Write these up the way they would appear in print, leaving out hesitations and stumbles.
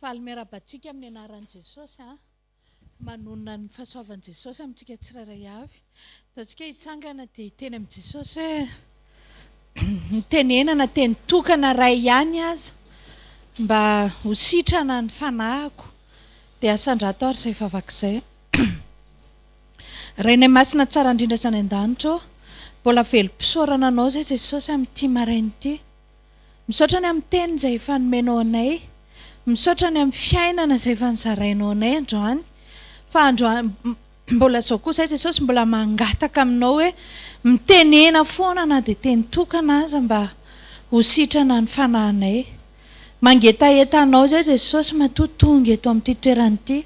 Faly miarahaba antsika amin'ny anaran'i Jesosy an. Manonona ny fahasoavan'i Jesosy amintsika tsirairay avy. Ataontsika hitsangana dia hiteny amin'i Jesosy hoe mitenena na teny tokana iray ihany aza mba ho sitrana ny fanahiko. Dia asandrato ary izay vavaka izay. Rainay Masina tsara indrindra izany an-danitra ô, mbola velom-pisaorana Anao izay Jesosy amin'ity maraina ity. Misaotra ny amin'ny teny izay efa nomenao anay. Misaotra ny amin'ny fiainana izay efa nozarainao anay androany. Fa androany, mbola izao koa izahay Jesosy mbola mangataka aminao hoe mitenena foana na dia teny tokana aza mba ho sitrana ny fanahinay. Mangetaheta anao izay Jesosy matoa tonga eto amin'ity toerana ity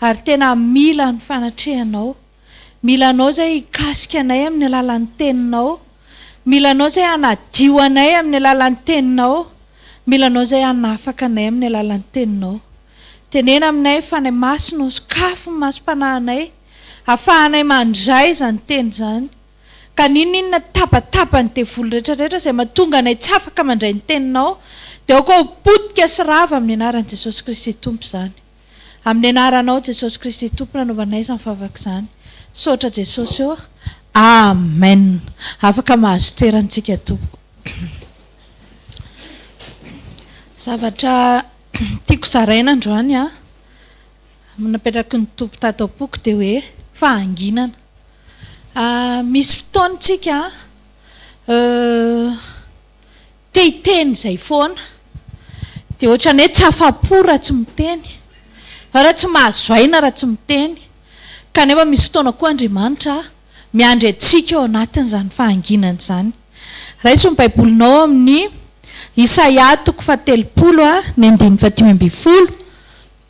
ary tena mila ny fanatrehanao. Mila anao izay hikasika anay amin'ny alalan'ny teninao. Mila anao izay hanadio anay amin'ny alalan'ny teninao. Mila anao izay hanafaka anay amin'ny alalan'ny teninao. Tenena aminay Fanahy Masina ô, sokafy ny masom-panahinay ahafahanay mandray izany teny izany. Ka n'inon'inona tabataban'ny devoly rehetra rehetra izay mahatonga anay tsy afaka mandray ny teninao dia aoka ho potika sy rava amin'ny anaran'i Jesosy Kristy Tompo izany. Amin'ny anaranao Jesosy Kristy Tompo nanaovanay izany vavaka izany. Misaotra Jesosy ô. Amen. Afaka mahazo toerana tsika tompoko. Zavatra tiako zaraina androany an, napetraky ny Tompo tato am-poko dia hoe fahanginana. Misy fotoana tsika Te hiteny izay foana. Dia ohatran'ny hoe tsy afa-po raha tsy miteny. Raha tsy mahazo aina raha tsy miteny. Kanefa misy fotoana koa Andriamanitra miandry antsika ao anatin'izany fahanginana izany. Raiso ny Baibolinao amin'ny Isaia toko fahatelopolo ny andininy fahadimy ambin'ny folo.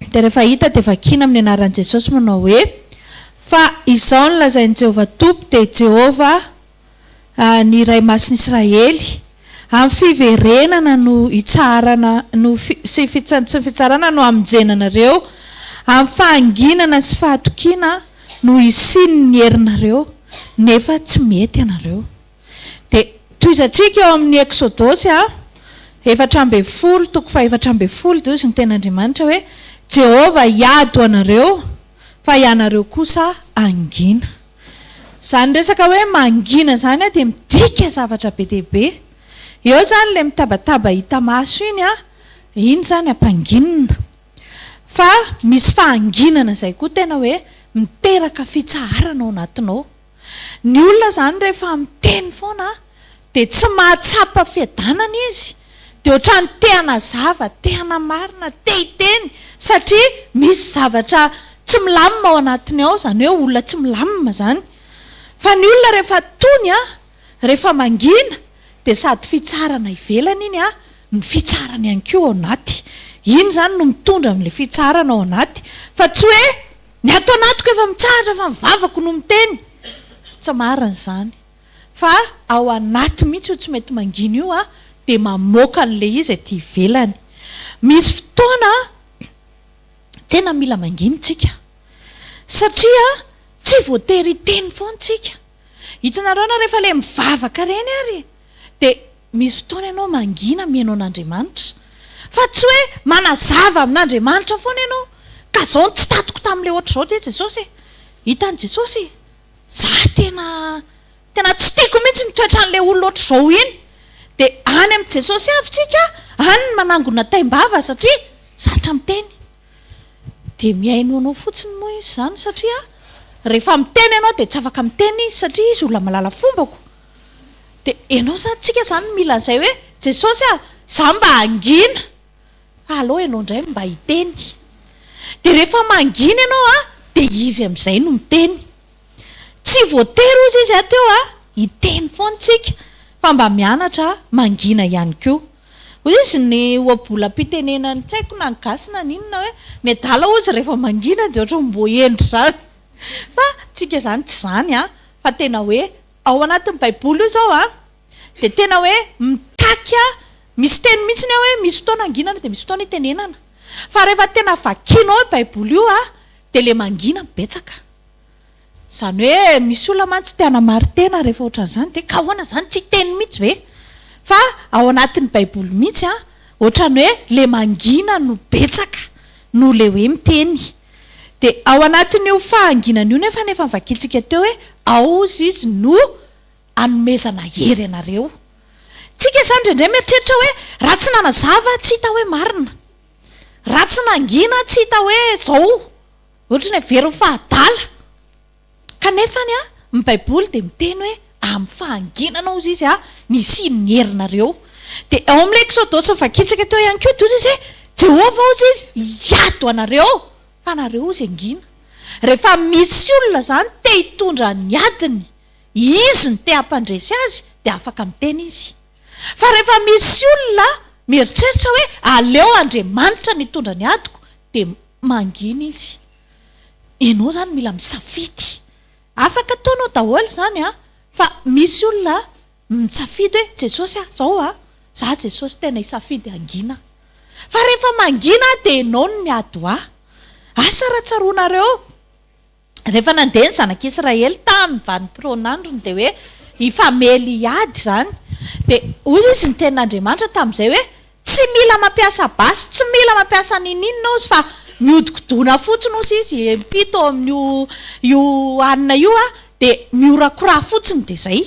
Dia rehefa hita dia vakiana amin'ny anaran'i Jesosy manao hoe, Fa izao no lazain'i Jehovah Tompo, dia Jehovah, ny Iray Masin'i Israely, amin'ny fiverenana no hitsaharana no sy sy ny fitsarana no hamonjena anareo, amin'ny fahanginana sy fahatokiana no hisian'ny herinareo, nefa tsy mety ianareo. Dia tohizantsika eo amin'ny Eksodosy a, 14, toko faha-14, dia hoy ny Tenin'Andriamanitra hoe, Jehovah hiady ho anareo, fa ianareo kosa hangina. Izany resaka hoe mangina izany dia midika zavatra be dia be. Eo izany ilay mitabataba hita maso iny an, iny izany ampanginina. Fa misy fahanginana izay koa tena hoe miteraka fitsaharana ao anatinao. Ny olona izany rehefa miteny foana dia tsy mahatsapa fiadanana izy, dia ohatran'ny te hanazava, te hanamarina, te hiteny satria misy zavatra tsy milamina ao anatiny ao, izany hoe olona tsy milamina izany. Fa ny olona rehefa tony an, rehefa mangina dia sady fitsarana ivelany iny an, no fitsarana ihany koa ao anaty. Iny izany no mitondra amin'ilay fitsarana ao anaty, fa tsy hoe ny ato anatiko efa mitsahatra fa ny vavako no miteny. Tsy marina izany. Fa ao anaty mihitsy io tsy mety mangina io an, dia mamoaka an'ilay izy aty ivelany. Misy fotoana tena mila mangina tsika. Satria tsy voatery hiteny foana tsika. Hitanareo na rehefa ilay mivavaka ireny ary dia misy fotoana ianao mangina mihaino an'Andriamanitra. Fa tsy hoe manazava amin'Andriamanitra foana ianao. Ka izao no tsy tantiko tamin'ilay ohatr'izao ve Jesosy e. Hitan'i Jesosy e. Za tena tena tsy tiako mihitsy ny toetran'ilay olona ohatr'izao iny. Dia any amin'i Jesosy avy tsika, any ny manangona taim-bava satria zatra miteny. Dia mihaino anao fotsiny moa izy izany satria rehefa miteny ianao dia tsy afaka miteny izy satria izy olona mahalala fombako. Dia ianao izany, tsika izany mila an'izay hoe Jesosy a, za mba hangina. Fa aleo ianao indray no mba hiteny. Dia rehefa mangina ianao an, dia izy amin'izay no miteny. Tsy voatery hozy izy ato eo an, hiteny foana tsika, fa mba mianatra mangina ihany koa. Hoy izy ny ohabolam-pitenenan'ny tsy haiko na ny gasy na ny inona hoe, ny adala hozy rehefa mangina dia ohatran'ny mbo hendry izany. Fa tsika izany tsy izany an, fa tena hoe ao anatin'ny baiboly io izao an, dia tena hoe mitaky misy teny mihitsy ny ao hoe misy fotoana anginana dia misy fotoana itenenana. Fa rehefa tena vakianao io baiboly io dia le mangina no betsaka. Izany hoe misy olona mantsy te hanamarin-tena rehefa ohatran'izany dia ka ahoana izany tsy hiteny mihitsy ve? Fa ao anatin'ny baiboly mihitsy an, ohatran'ny hoe le mangina no betsaka. no le hoe miteny. Dia ao anatin'io fahanginana io nefa efa novakintsika teo hoe ao hozy izy no anomezana hery anareo. Tsika izany indraindray mieritreritra hoe raha tsy nanazava tsy hita hoe marina. Raha tsy nangina tsy hita hoe izao. Ohatry ny heveriny fa adala. Kanefany an, ny Baiboly dia miteny hoe amin'ny fahanginana hozy izy an, ny hisian'ny herinareo. Dia ao amin'ilay Eksodosy novakintsika teo ihany koa dia hozy izy hoe Jehovah hozy izy hiady ho anareo fa nareo hozy hangina. Rehefa misy olona izany te hitondra ny adiny, izy no te hampandresy azy dia afaka miteny izy. Fa rehefa misy olona mieritreritra hoe aleo Andriamanitra no hitondra ny adiko dia mangina izy. Enao zany mila misafidy. Afaka ataonao daholo izany an, fa misy olona mitsafidy hoe Jesosy ah, zao ah, za Jesosy tena hisafidy hangina aho. Fa rehefa mangina aho dia enao no miady ho ahy. Asa raha tsaroanareo, rehefa nandeha ny zanak'Israely tamin'ny vanim-potoan'androny dia hoe hifamely hiady izany. Dia hoy izy ny tenin'Andriamanitra tamin'izay hoe Tsy mila mampiasa basy, tsy mila mampiasa ninininona ozy fa miodikodona fotsiny ozy izy impito ao amin'io io hanina io a, dia mihorakoraha fotsiny dia zay.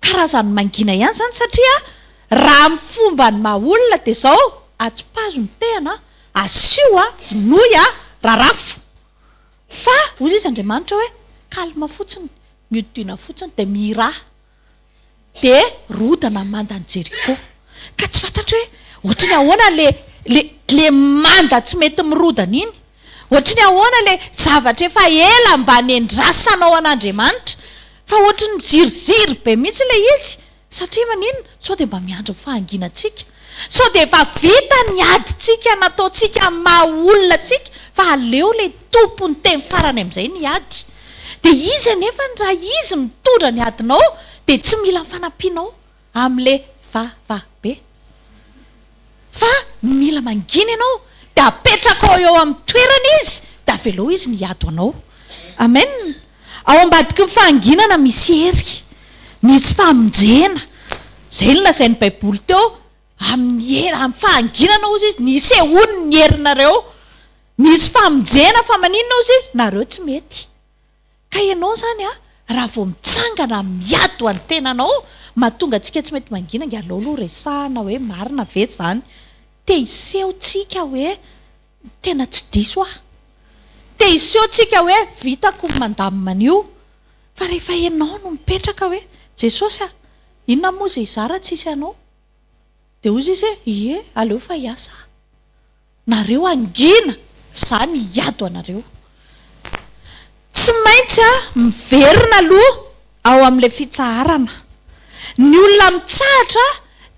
Karazany mangina ihany zany satria raha amin'ny fomban'ny maha olona dia zao, atsipazo ny tehina, asio a, vonoy a, rarafo. Fa ozy izy Andriamanitra hoe calme fotsiny, mihodidina fotsiny dia mihirà. dia rodana ny mandan'i Jeriko. Ka tsy fantatro hoe ohatry ny ahoana le le le manda tsy mety mirodana iny. Ohatry ny ahoana le zavatra efa ela mba nendrasanao an'Andriamanitra fa ohatry ny miziriziry be mihitsy ilay izy satria maninona? Sao dia mba miandry ny fahanginantsika? Sao dia efa vita ny adintsika nataontsika amin'ny maha olona antsika fa aleo ilay Tompo niteny farany amin'izay ny ady. Dia izy anefa raha izy mitondra ny adinao dia tsy mila ny fanampianao amin'ilay vava be. Fa mila mangina ianao dia apetrakao eo amin'ny toerany izy dia avelao izy ny hiady ho anao. Amen. Ao ambadiky ny fahanginana misy hery, misy famonjena. Izay no lazain'ny Baiboly teo, amin'ny hery, amin'ny fahanginana hozy izy, ny hisehoany ny herinareo. Misy famonjena fa maninona ozy izy nareo tsy mety. Ka ianao zany a raha vao mitsangana miady ho an'ny tenanao mahatonga antsika tsy mety mangina nge aleo aloha resahana hoe marina ve zany te hiseho tsika hoe tena tsy diso aho te hiseho tsika hoe vitako ny mandamina an'io fa rehefa ianao no mipetraka hoe Jesosy a inona moa ze izaho raha tsisy anao dia hozy izy hoe ie aleo fa hiasa aho Nareo hangina f'izaho ny hiady ho anareo. Tsy maintsy miverina aloha ao amin'ilay fitsaharana. Ny olona mitsahatra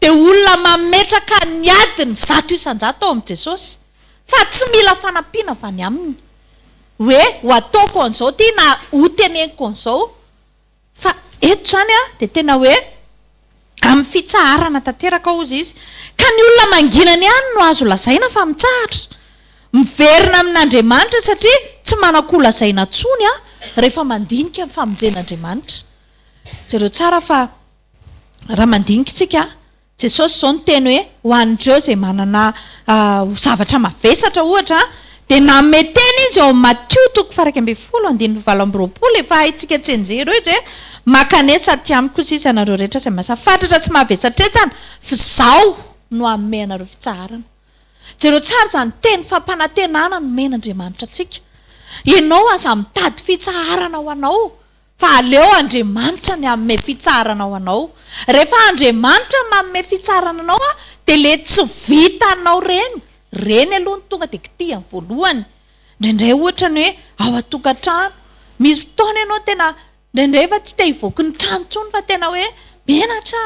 dia olona mametraka ny adiny 100% ao amin'i Jesosy fa tsy mila fanampiana avy any aminy hoe ho ataoko an'izao ity na ho teneniko an'izao. Fa eto izany dia tena hoe amin'ny fitsaharana tanteraka hozy izy. Ka ny olona manginana ihany no azo lazaina fa mitsahatra. Miverina amin'Andriamanitra satria tsy manan-ko lazaina intsony rehefa mandinika ny famonjen'Andriamanitra. Jereo tsara fa raha mandinika isika Jesosy izao niteny hoe ho an'ireo izay manana zavatra mavesatra ohatra dia nanome teny izy ao amin'ny Matio toko faha-11 andininy faha-28 efa haintsika tsianjery eo izy hoe mankanesa aty amiko sisa ianareo rehetra izay miasa fatratra sy mavesatretana f'izaho no hanome anareo fitsaharana. Jereo tsara izany teny fampanantenana nomen'Andriamanitra antsika. Ianao aza mitady fitsaharana ho anao Fa aleo Andriamanitra ny hanome fitsarana ho anao. Rehefa Andriamanitra manome fitsarana anao dia le tsy vitanao reny, reny aloha no tonga dia kitihany voalohany. Indraindray ohatra ny hoe ao an-tokantrano, misy fotoana ianao tena indraindray efa tsy te hivoaky ny trano intsony fa tena hoe menatra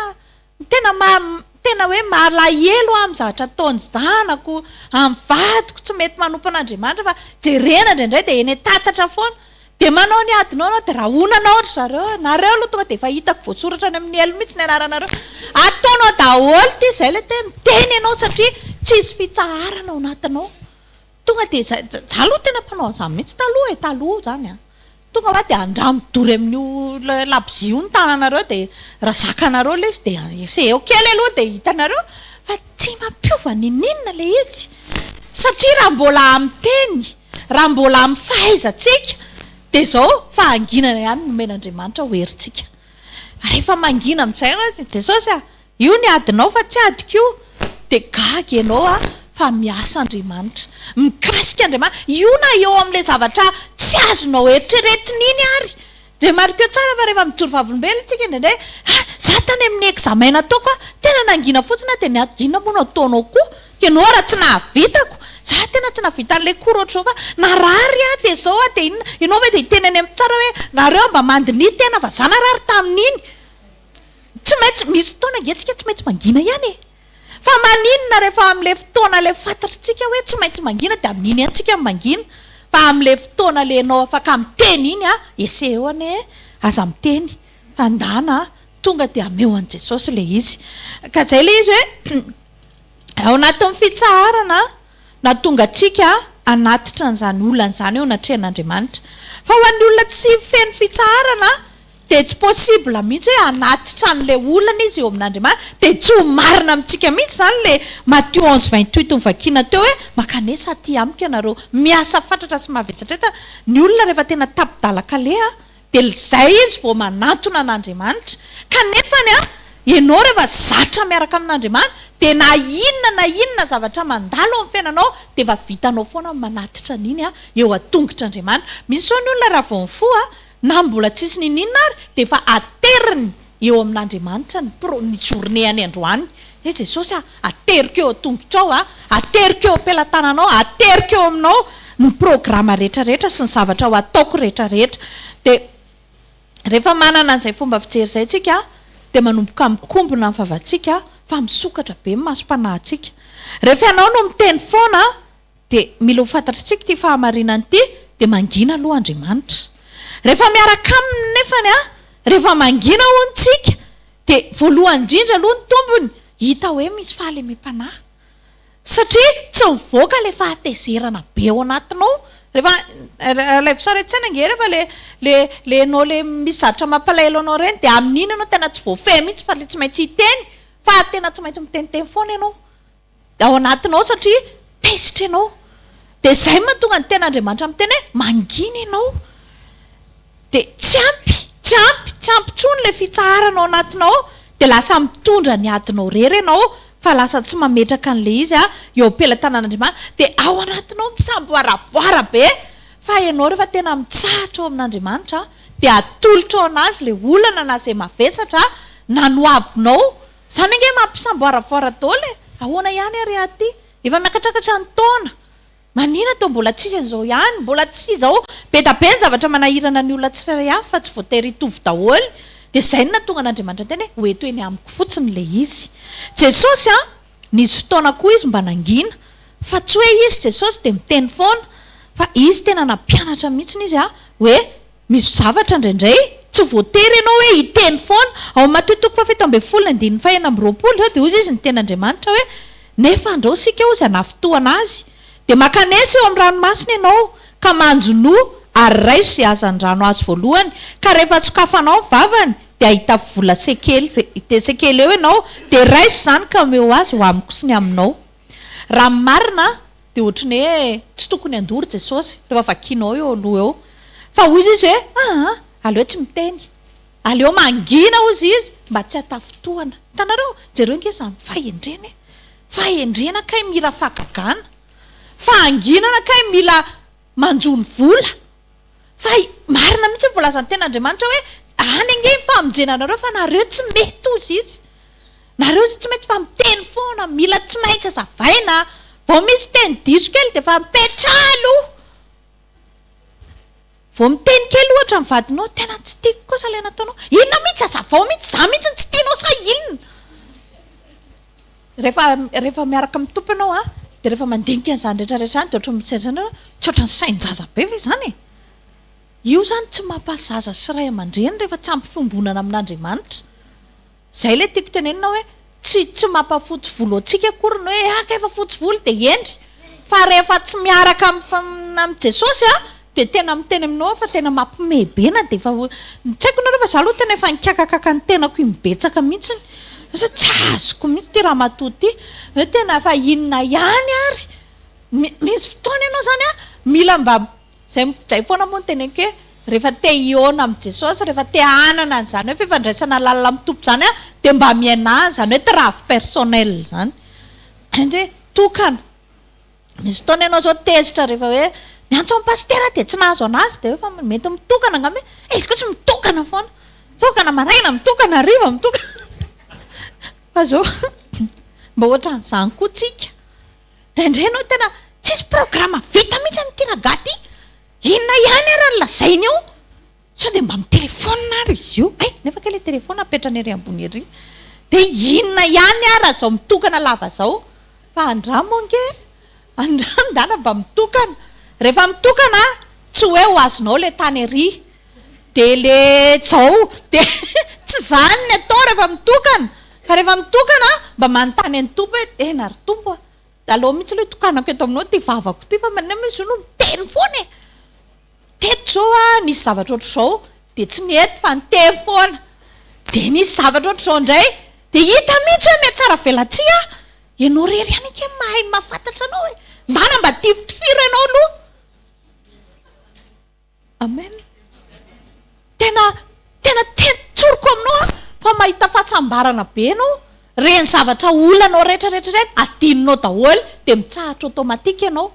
Tena ma tena hoe malahelo aho amin'ny zavatra ataon'ny zanako, amin'ny vadiko, tsy mety manompo an'Andriamanitra fa jerena indraindray dia eny an-tatatra foana. Dia manao ny adinao ianao dia rahonanao ry zareo, nareo aloha tonga dia efa hitako voasoratra any amin'ny helo mihitsy ny anaranareo. Ataonao daholo ity, izay ilay teny, miteny ianao satria tsisy fitsaharana ao anatinao. Tonga dia za za aloha tena mpanao an'izany mihitsy taloha e, taloha izany an. Tonga hoa dia andramo dory amin'io labozia io ny tananareo dia raha zakanareo ilay izy dia essayeo kely aloha dia hitanareo fa tsy mampiova n'inon'inona ilay izy. Satria raha mbola amin'ny teny, raha mbola amin'ny fahaizantsika, dia izao, fahanginana ihany no nomen'Andriamanitra ho herintsika. Rehefa mangina amin'izay ianao, Jesosy a, io ny adinao fa tsy adiko io, dia gaga ianao a, fa miasa Andriamanitra. Mikasika Andriamanitra. Io na eo amin'ilay zavatra tsy azonao eritreretina iny ary. Remarqueo tsara fa rehefa mijoro vavolombelona tsika indraindray, ah, za tany amin'ny examen nataoko ah, tena nangina fotsiny aho dia niato, inona moa no ataonao koa? Ianao raha tsy nahavitako, za tena tsy nahavita an'ilay cours ohatr'izao fa narary aho dia izao aho dia inona, ianao ve dia hiteny any amin'ny mpitsara hoe nareo mba mandiniha tena fa za narary tamin'iny? Tsy maintsy, misy fotoana ange tsika tsy maintsy mangina ihany e! Fa maninona rehefa amin'ilay fotoana ilay fantatritsika hoe tsy maintsy mangina dia amin'iny ihany tsika no mangina fa amin'ilay fotoana ilay ianao afaka miteny iny an, essayeo anie aza miteny fa ndana tonga dia ameo an'i Jesosy ilay izy. Ka izay ilay izy hoe ao anatin'ny fitsaharana nahatonga antsika hanatitra an'izany olana izany eo anatrehan'Andriamanitra. Fa ho an'ny olona tsy feno fitsaharana dia tsy possible mihitsy hoe hanatitra an'ilay olana izy eo amin'Andriamanitra, dia tsy ho marina amintsika mihitsy izany ilay Matio onze vingt-huit novakiana teo hoe mankanesa aty amiko ianareo miasa fatratra sy mavesatra entana, ny olona rehefa tena tapi-dalan-kaleha dia izay izy vao manantona an'Andriamanitra, kanefany an, ianao rehefa zatra miaraka amin'Andriamanitra dia na inona na inona zavatra mandalo ao amin'ny fiainanao dia efa vitanao foana ny manatitra an'iny eo an-tongotr'Andriamanitra, misy izao ny olona raha vao mifoha Na mbola tsisy niniana ary dia efa ateriny eo amin'Andriamanitra ny pro, ny journée any androany. Hoe Jesosy a, ateriko eo an-tongotrao a, ateriko eo am-pelatananao, ateriko eo aminao ny programa rehetra rehetra sy ny zavatra ho ataoko rehetra rehetra. Dia rehefa manana an'izay fomba fijery izay tsika dia manomboka mikombona ny vavantsika fa misokatra be ny masom-panahintsika. Rehefa ianao no miteny foana Dia mila ho fantatritsika ity fahamarinana ity, dia mangina aloha Andriamanitra. Rehefa miaraka Aminy nefany an, rehefa mangina hono tsika, dia voalohany indrindra aloha ny tombony, hita hoe misy fahalemem-panahy. Satria tsy mivoaka ilay fahatezerana be ao anatinao. Rehefa, alaivo sary an-tsaina ange rehefa le, le, le ianao le misy zavatra mampalahelo anao ireny, dia amin'iny ianao tena tsy voafehy mihitsy fa le tsy maintsy hiteny, fa tena tsy maintsy miteniteny foana ianao. ao anatinao satria tezitra ianao. Dia izay no mahatonga ny tenin'Andriamanitra miteny hoe mangina ianao. Dia tsy ampy, tsy ampy, tsy ampy intsony ilay fitsaharana ao anatinao ao, dia lasa mitondra ny adinao irery ianao fa lasa tsy mametraka an'ilay izy eo am-pelatanan'Andriamanitra. Dia ao anatinao misamboaravoara be fa ianao rehefa tena mitsahatra ao amin'Andriamanitra dia atolotrao an'Azy ilay olana na izay mavesatra na ny hoavinao Zany ange mampisamboaravoara dôly e! Ahoana ihany ary aty? Efa miakatrakatra ny taona. Manina toa mbola tsisy an'izao ihany, mbola tsy izao. Be da be ny zavatra manahirana ny olona tsirairay avy fa tsy voatery hitovy daholo. Dia izay no nahatonga an'Andriamanitra niteny hoe ho eto eny amiko fotsiny ilay izy. Jesosy an, nisy fotoana koa izy mba nangina. Fa tsy hoe izy Jesosy dia miteny foana. Fa izy tena nampianatra mihitsiny izy an, hoe Misy zavatra indraindray tsy voatery ianao hoe hiteny foana. Ao amin'ny Matio toko faha-17 ny andininy faha-26 izao dia hozy izy niteny Andriamanitra hoe, Nefa andrao isika hozy hanafintohana azy. Dia mankanesa eo amin'ny ranomasina ianao, ka manjonoa ary raiso izay hazandrano azo voalohany, ka rehefa sokafanao ny vavany, dia hahita vola sekely sekely eo ianao, dia raiso izany ka omeo azy ho amiko sy ny aminao. Raha ny marina, Dia ohatry ny hoe tsy tokony handoro Jesosy rehefa vakianao eo aloha eo. Fa hoy izy hoe aa aleo tsy miteny. Aleo mangina hozy izy mba tsy hatafintohana. Hitanareo? Jereo ange izany fahendrena e! Fahendrena kay mira fahagagana. Fahanginana kay mila manjono vola. Fa marina mihitsy ny voalazan'ny tenin'Andriamanitra hoe any ange ny famonjena anareo fa nareo tsy mety hozy izy. Nareo izy tsy mety fa miteny foana, mila tsy maintsy azavaina, vao misy teny diso kely dia efa mipetraha aloha. Vao miteny kely ohatra ny vadinao, tena tsy tiako kosa ilay nataonao, inona mihitsy azavao mihitsy, za mihitsy no tsy tianao sa inona? Rehefa rehefa miaraka amin'ny Tompo ianao an, dia rehefa mandinika an'izany rehetra rehetra izany dia ohatran'ny mijery izany ianao, tsy ohatran'ny sain-jaza be ve izany e? Io izany tsy mampahazaza sy ray aman-dreny rehefa tsy ampy fiombonana amin'Andriamanitra. Izay ilay tiako tenenina hoe tsy tsy mampafotsy volo antsika akory ny hoe ah kay efa fotsy volo dia hendry fa rehefa tsy miaraka amin'i Jesosy an dia tena miteny aminao aho fa tena mampiomehy be na dia efa tsy haiko nareo fa za aloha tena efa nikakakaka ny tenako imbetsaka mihitsiny lasa tsy azoko mihitsy ity ramatoa ity hoe tena efa inona ihany ary. Misy fotoana ianao izany an, mila mba, izay izay foana moa no teneniko hoe rehefa te hihaona amin'i Jesosy, rehefa te hanana an'izany hoe fifandraisana lalina amin'ny Tompo izany an, dia mba miainà an'izany hoe trave personnel izany. Hoe tokana. Misy fotoana ianao izao tezitra rehefa hoe niantso an'i pasitera dia tsy nahazo an'azy dia hoe fa mety mitokana angamba hoe, eh izy koa tsy mitokana foana. Mitokana maraina, mitokana hariva, mitokana. Fa izao mba ohatran'izany koa tsika. Indraindray ianao tena tsisy programme vita mihitsy amin'ity rangahy ity. Inona ihany ary no lazainy eo? Sao dia mba mi-téléphone ary izy io? Hay, nefa kay ilay téléphone apetrany ery ambony ery. Dia inona ihany ary izao mitokana lava izao? Fa andramo ange, andramo ndana mba mitokana. Rehefa mitokana, tsy hoe ho azonao ilay tany ery. Dia le zao, dia tsy izany ny atao rehefa mitokana. Fa rehefa mitokana, mba manontany an'ny Tompo hoe, tena ry Tompo a, aleo mihitsy aloha hitokanako eto aminao ity vavako ity fa maninona moa izy io no miteny foana e? Teto izao a, nisy zavatra ohatr'izao, dia tsy nety fa niteny foana. Dia nisy zavatra ohatr'izao indray, dia hita mihitsy hoe mihatsara velatsihy aho. Ianao irery ihany ange no mahay ny mahafantatra anao e. Ndana mba tifitifiro ianao aloha. Amen. Tena, tena tena tsoriko aminao aho fa mahita fahasambarana be ianao. Ireny zavatra olanao rehetra rehetra ireny, adinonao daholo, dia mitsahatra automatique ianao.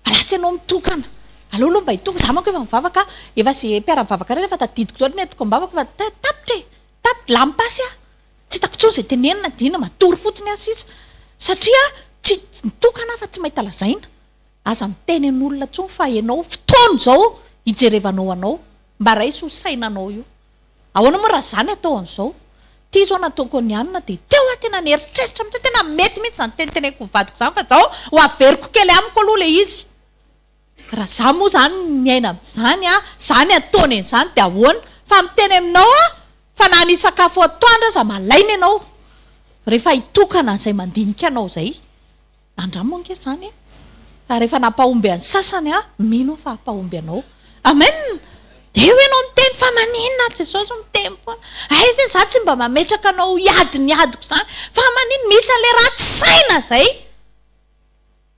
Lasa ianao mitokana. Aleo aloha mba hitokana. Za manko efa mivavaka, efa ze mpiara-mivavaka rehetra efa tadidiko daholo ny entiko am-bavaka fa tapitra e! Tapitra, lany pasy aho. Tsy hitako intsony izay tenenina, adino, matory fotsiny aho sisa. Satria tsy mitokana aho fa tsy mahita lazaina. Aza miteny an'olona intsony fa ianao fotoana izao hijerevanao anao. Mba raiso ho sainanao io. Ahoana moa raha za ny atao an'izao? Ty zao nataoko an'i Anna dia teo aho tena nieritreritra mihitsy hoe tena mety mihitsy izany teniteneniko ny vadiko izany fa zao ho averiko kely amiko aloha ilay izy. Raha za moa izany miaina amin'izany an, za ny ataony an'izany dia ahoana? Fa miteny aminao aho fa na ny hisakafo atoandro aza malaina ianao rehefa hitokana an'izay mandinika anao izay. Andramo ange izany e! Fa rehefa nampahomby an'ny sasany aho, mino aho fa hampahomby anao. Amen! Dia eo ianao miteny fa maninona ary Jesosy miteny foana. Hay ve za tsy mba mametraka anao hiady ny adiko izany. Fa maninona? Misy an'ilay ratsy saina izay.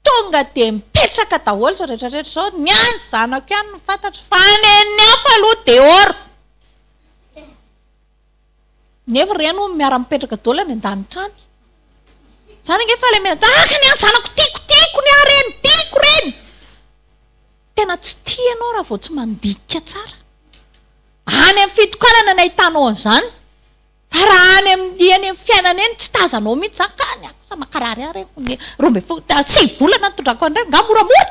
Tonga dia mipetraka daholo izao rehetra rehetra izao. Ny ahy ny zanako ihany no fantatro fa ny an'ny hafa aloha dehors. Nefa ireny hono miara mipetraka daholo any an-danitra any. Zany ange fa ilay mena tahaka ny an zanako tiako tiako ny ahy ireny tiako ireny. Tena tsy tia ianao raha vao tsy mandinika tsara. Any amin'ny fitokanana ny ahitanao an'izany. Fa raha any amin'ny any amin'ny fiainana eny tsy tazanao mihitsy izany ka ny ahy kosa mankarary ahy ireny hono 12 sivy volana nitondrako an'ireny nga moramora.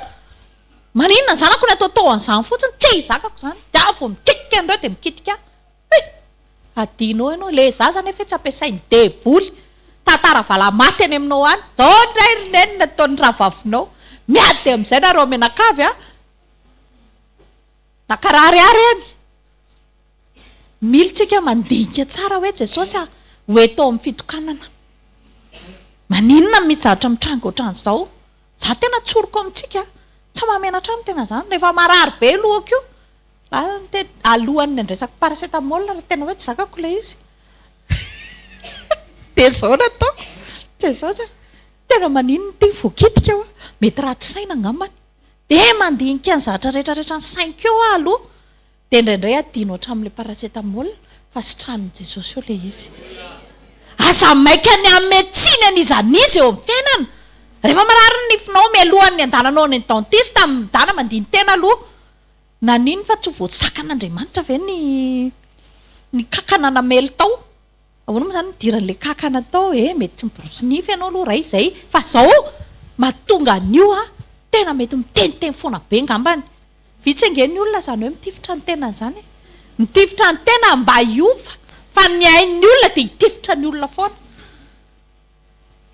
Maninona ny zanako ny ataotao an'izany fotsiny tsy zakako izany. Dia aho vao mikitika an'ireo dia mikitika ahy. Hey! Adino eo ianao, ilay zaza anefa tsy ampiasain'ny devoly. Tantara valamaty any aminao any. Zao indray ry neny ny ataon'ny rahavavinao. Miady amin'izay nareo mianakavy a. Nakarary ahy ireny. Mila tsika mandinika tsara hoe Jesosy a, ho eto amin'ny fitokanana. Maninona misy zavatra mitranga ohatran'izao? Za tena tsoriko amintsika, tsy mahamenatra ahy miteny an'izany. Rehefa marary be lohako io, Za miteny alohan'ny andraisako paracetamol raha tena hoe tsy zakako ilay izy dia izao no ataoko, Jesosy a, tena maninona ity voakitika hoa, mety ratsy saina angambany, dia mandinika ny zavatra rehetra rehetra ny saiko eo aho aloha, dia indraindray adino hatramin'ilay paracetamol fa sitranin'i Jesosy eo ilay izy. Aza maika ny hanome tsiny an'iza n'iza eo amin'ny fiainana, rehefa marary ny nifinao mialohan'ny handananao any amin'ny dentiste, midana mandini-tena aloha. Nanino fa tsy ho voasakan'Andriamanitra ve ny ny kankana namely tao? Ahoana moa izany ny idiran'ilay kankana tao e? Mety tsy miborosy nify ianao aloha ray izay fa izao mahatonga an'io an, tena mety miteniteny foana be ngambany. Vitsy ange ny olona izany hoe mitifitra ny tenany izany e. Mitifitra ny tena mba hiova fa ny hain'ny olona dia hitifitra ny olona foana.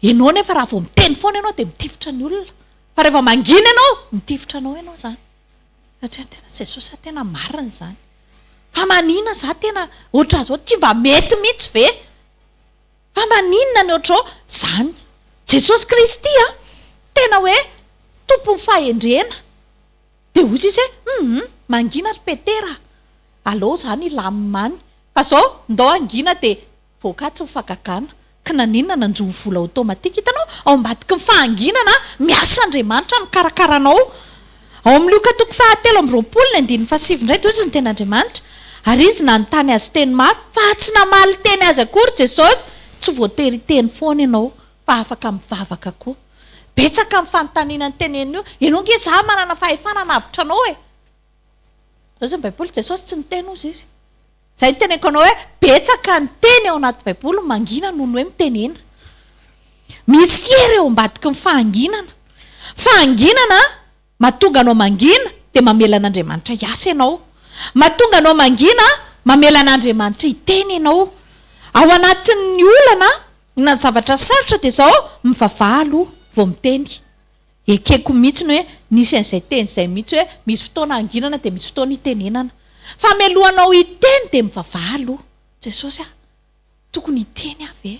Ianao nefa raha vao miteny foana ianao dia mitifitra ny olona. Fa rehefa mangina ianao, mitifitra anao ianao izany. Satria tena Jesosy a tena marina izany. Fa manina za tena ohatran'izao tsy mba mety mihitsy ve? Fa maninona ny ohatr'izao? Zany. Jesosy Kristy a tena hoe tompon'ny fahendrena. Dia hoy izy hoe hum mangina ry Petera a. Aleo zany hilamina any. Fa zao ndao hangina dia voakatsy ny fahagagana. Ka naninona nanjo ny vola automatique? Hitanao, ao ambadiky ny fahanginana, miasa Andriamanitra mikarakara anao. Ao amin'ny Lioka toko faha 23 ny andininy fahasivy indray dia hoy izy ny tenin'Andriamanitra, Ary izy nanontany azy teny maro, fa tsy namaly teny azy akory Jesosy. Tsy voatery hiteny foana ianao, fa afaka mivavaka koa. Betsaka ny fanontaniana noteneniny io, ianao ange izaho manana fahefana hanavotra anao e! Hoy izy ny Baiboly, Jesosy tsy niteny hozy izy. Izay no teneniko anao hoe betsaka ny teny ao anaty baiboly mangina noho ny hoe mitenena. Misy hery ao ambadiky ny fahanginana. Fahanginana mahatonga anao mangina dia mamela an'Andriamanitra hiasa ianao. Mahatonga anao mangina mamela an'Andriamanitra hiteny ianao. Ao anatin'ny olana na zavatra sarotra dia izao mivavaha aloha vao miteny. Ekeko mihitsy ny hoe nisy an'izay teny izay mihitsy hoe misy fotoana hanginana dia misy fotoana hitenenana. Fa mialohanao hiteny dia mivavaha aloha. Jesosy a! Tokony hiteny aho ve?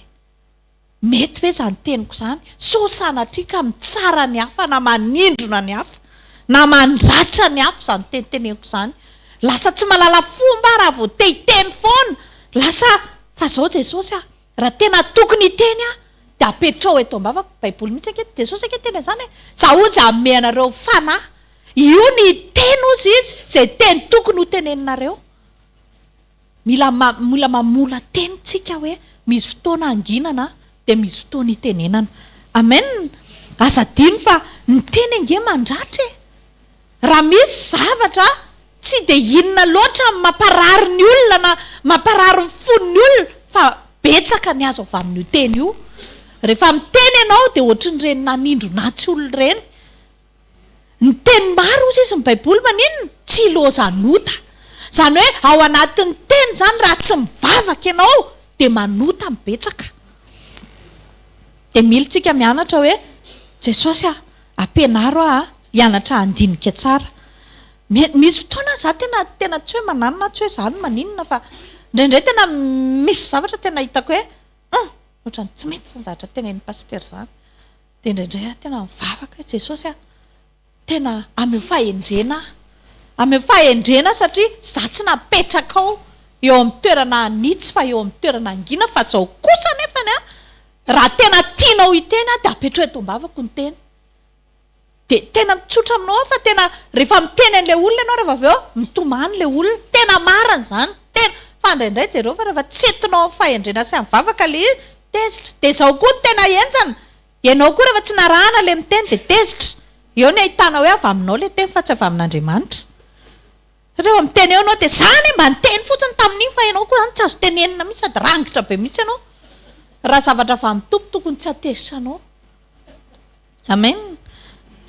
Mety ve izany teniko izany? Sao sanatria ka mitsara ny hafa na manindrona ny hafa na mandratra ny hafa izany teny teneniko izany. Lasa tsy mahalala fomba aho raha vao te hiteny foana. Lasa, fa izao Jesosy a! Raha tena tokony hiteny aho dia apetrao eto am-bavako, baiboly mihitsy ange, Jesosy ange niteny an'izany e, za hozy hanome anareo fanahy, io ny hiteny hozy izy, izay teny tokony ho teneninareo. Mila mila mamola teny tsika hoe misy fotoana hanginana dia misy fotoana hitenenana. Amen! Aza adino fa ny teny ange mandratra e! Raha misy zavatra tsy dia inona loatra ny mamparary ny olona na mamparary ny fon'ny olona fa betsaka ny azo avy amin'io teny io. Rehefa miteny ianao dia ohatrin'ireny nanindron'antsy olona ireny. Ny teny maro hozy izy ny baiboly maninona? Tsy ilozan'ota. Izany hoe ao anatin'ny teny izany raha tsy mivavaka ianao dia manota ny betsaka. Dia mila tsika mianatra hoe Jesosy a! Ampianaro aho hianatra handinika tsara. Misy fotoana za tena tena tsy hoe mananona aho tsy hoe za no maninona fa indraindray tena misy zavatra tena hitako hoe hum ohatran'ny tsy mety izany zavatra tenenin'i Pasitera izany. Dia indraindray aho tena mivavaka hoe Jesosy a, tena ameo fahendrena aho. Ameo fahendrena satria za tsy napetrakao eo amin'ny toerana hanitsy fa eo amin'ny toerana hangina fa izao kosa anefany an, Raha tena tianao hiteny aho dia apetrao eto am-bavako ny teny. Dia tena mitsotra aminao aho fa tena rehefa miteny an'ilay olona ianao rehefa avy eo mitomany ilay olona. Tena marina izany. Tena. Fa indraindray jereo fa rehefa tsy entinao amin'ny fahendrena sy amin'ny vavaka ilay izy, tezitra. Dia izao koa no tena henjana, ianao koa rehefa tsy narahana ilay miteny dia tezitra. Eo no ahitana hoe avy aminao ilay teny fa tsy avy amin'Andriamanitra. Satria vao miteny eo ianao dia za anie mba niteny fotsiny tamin'iny fa ianao koa zany tsy azo tenenina mihitsy sady rangitra be mihitsy ianao. Raha zavatra avy amin'ny Tompo tokony tsy hatezitra anao. Amen.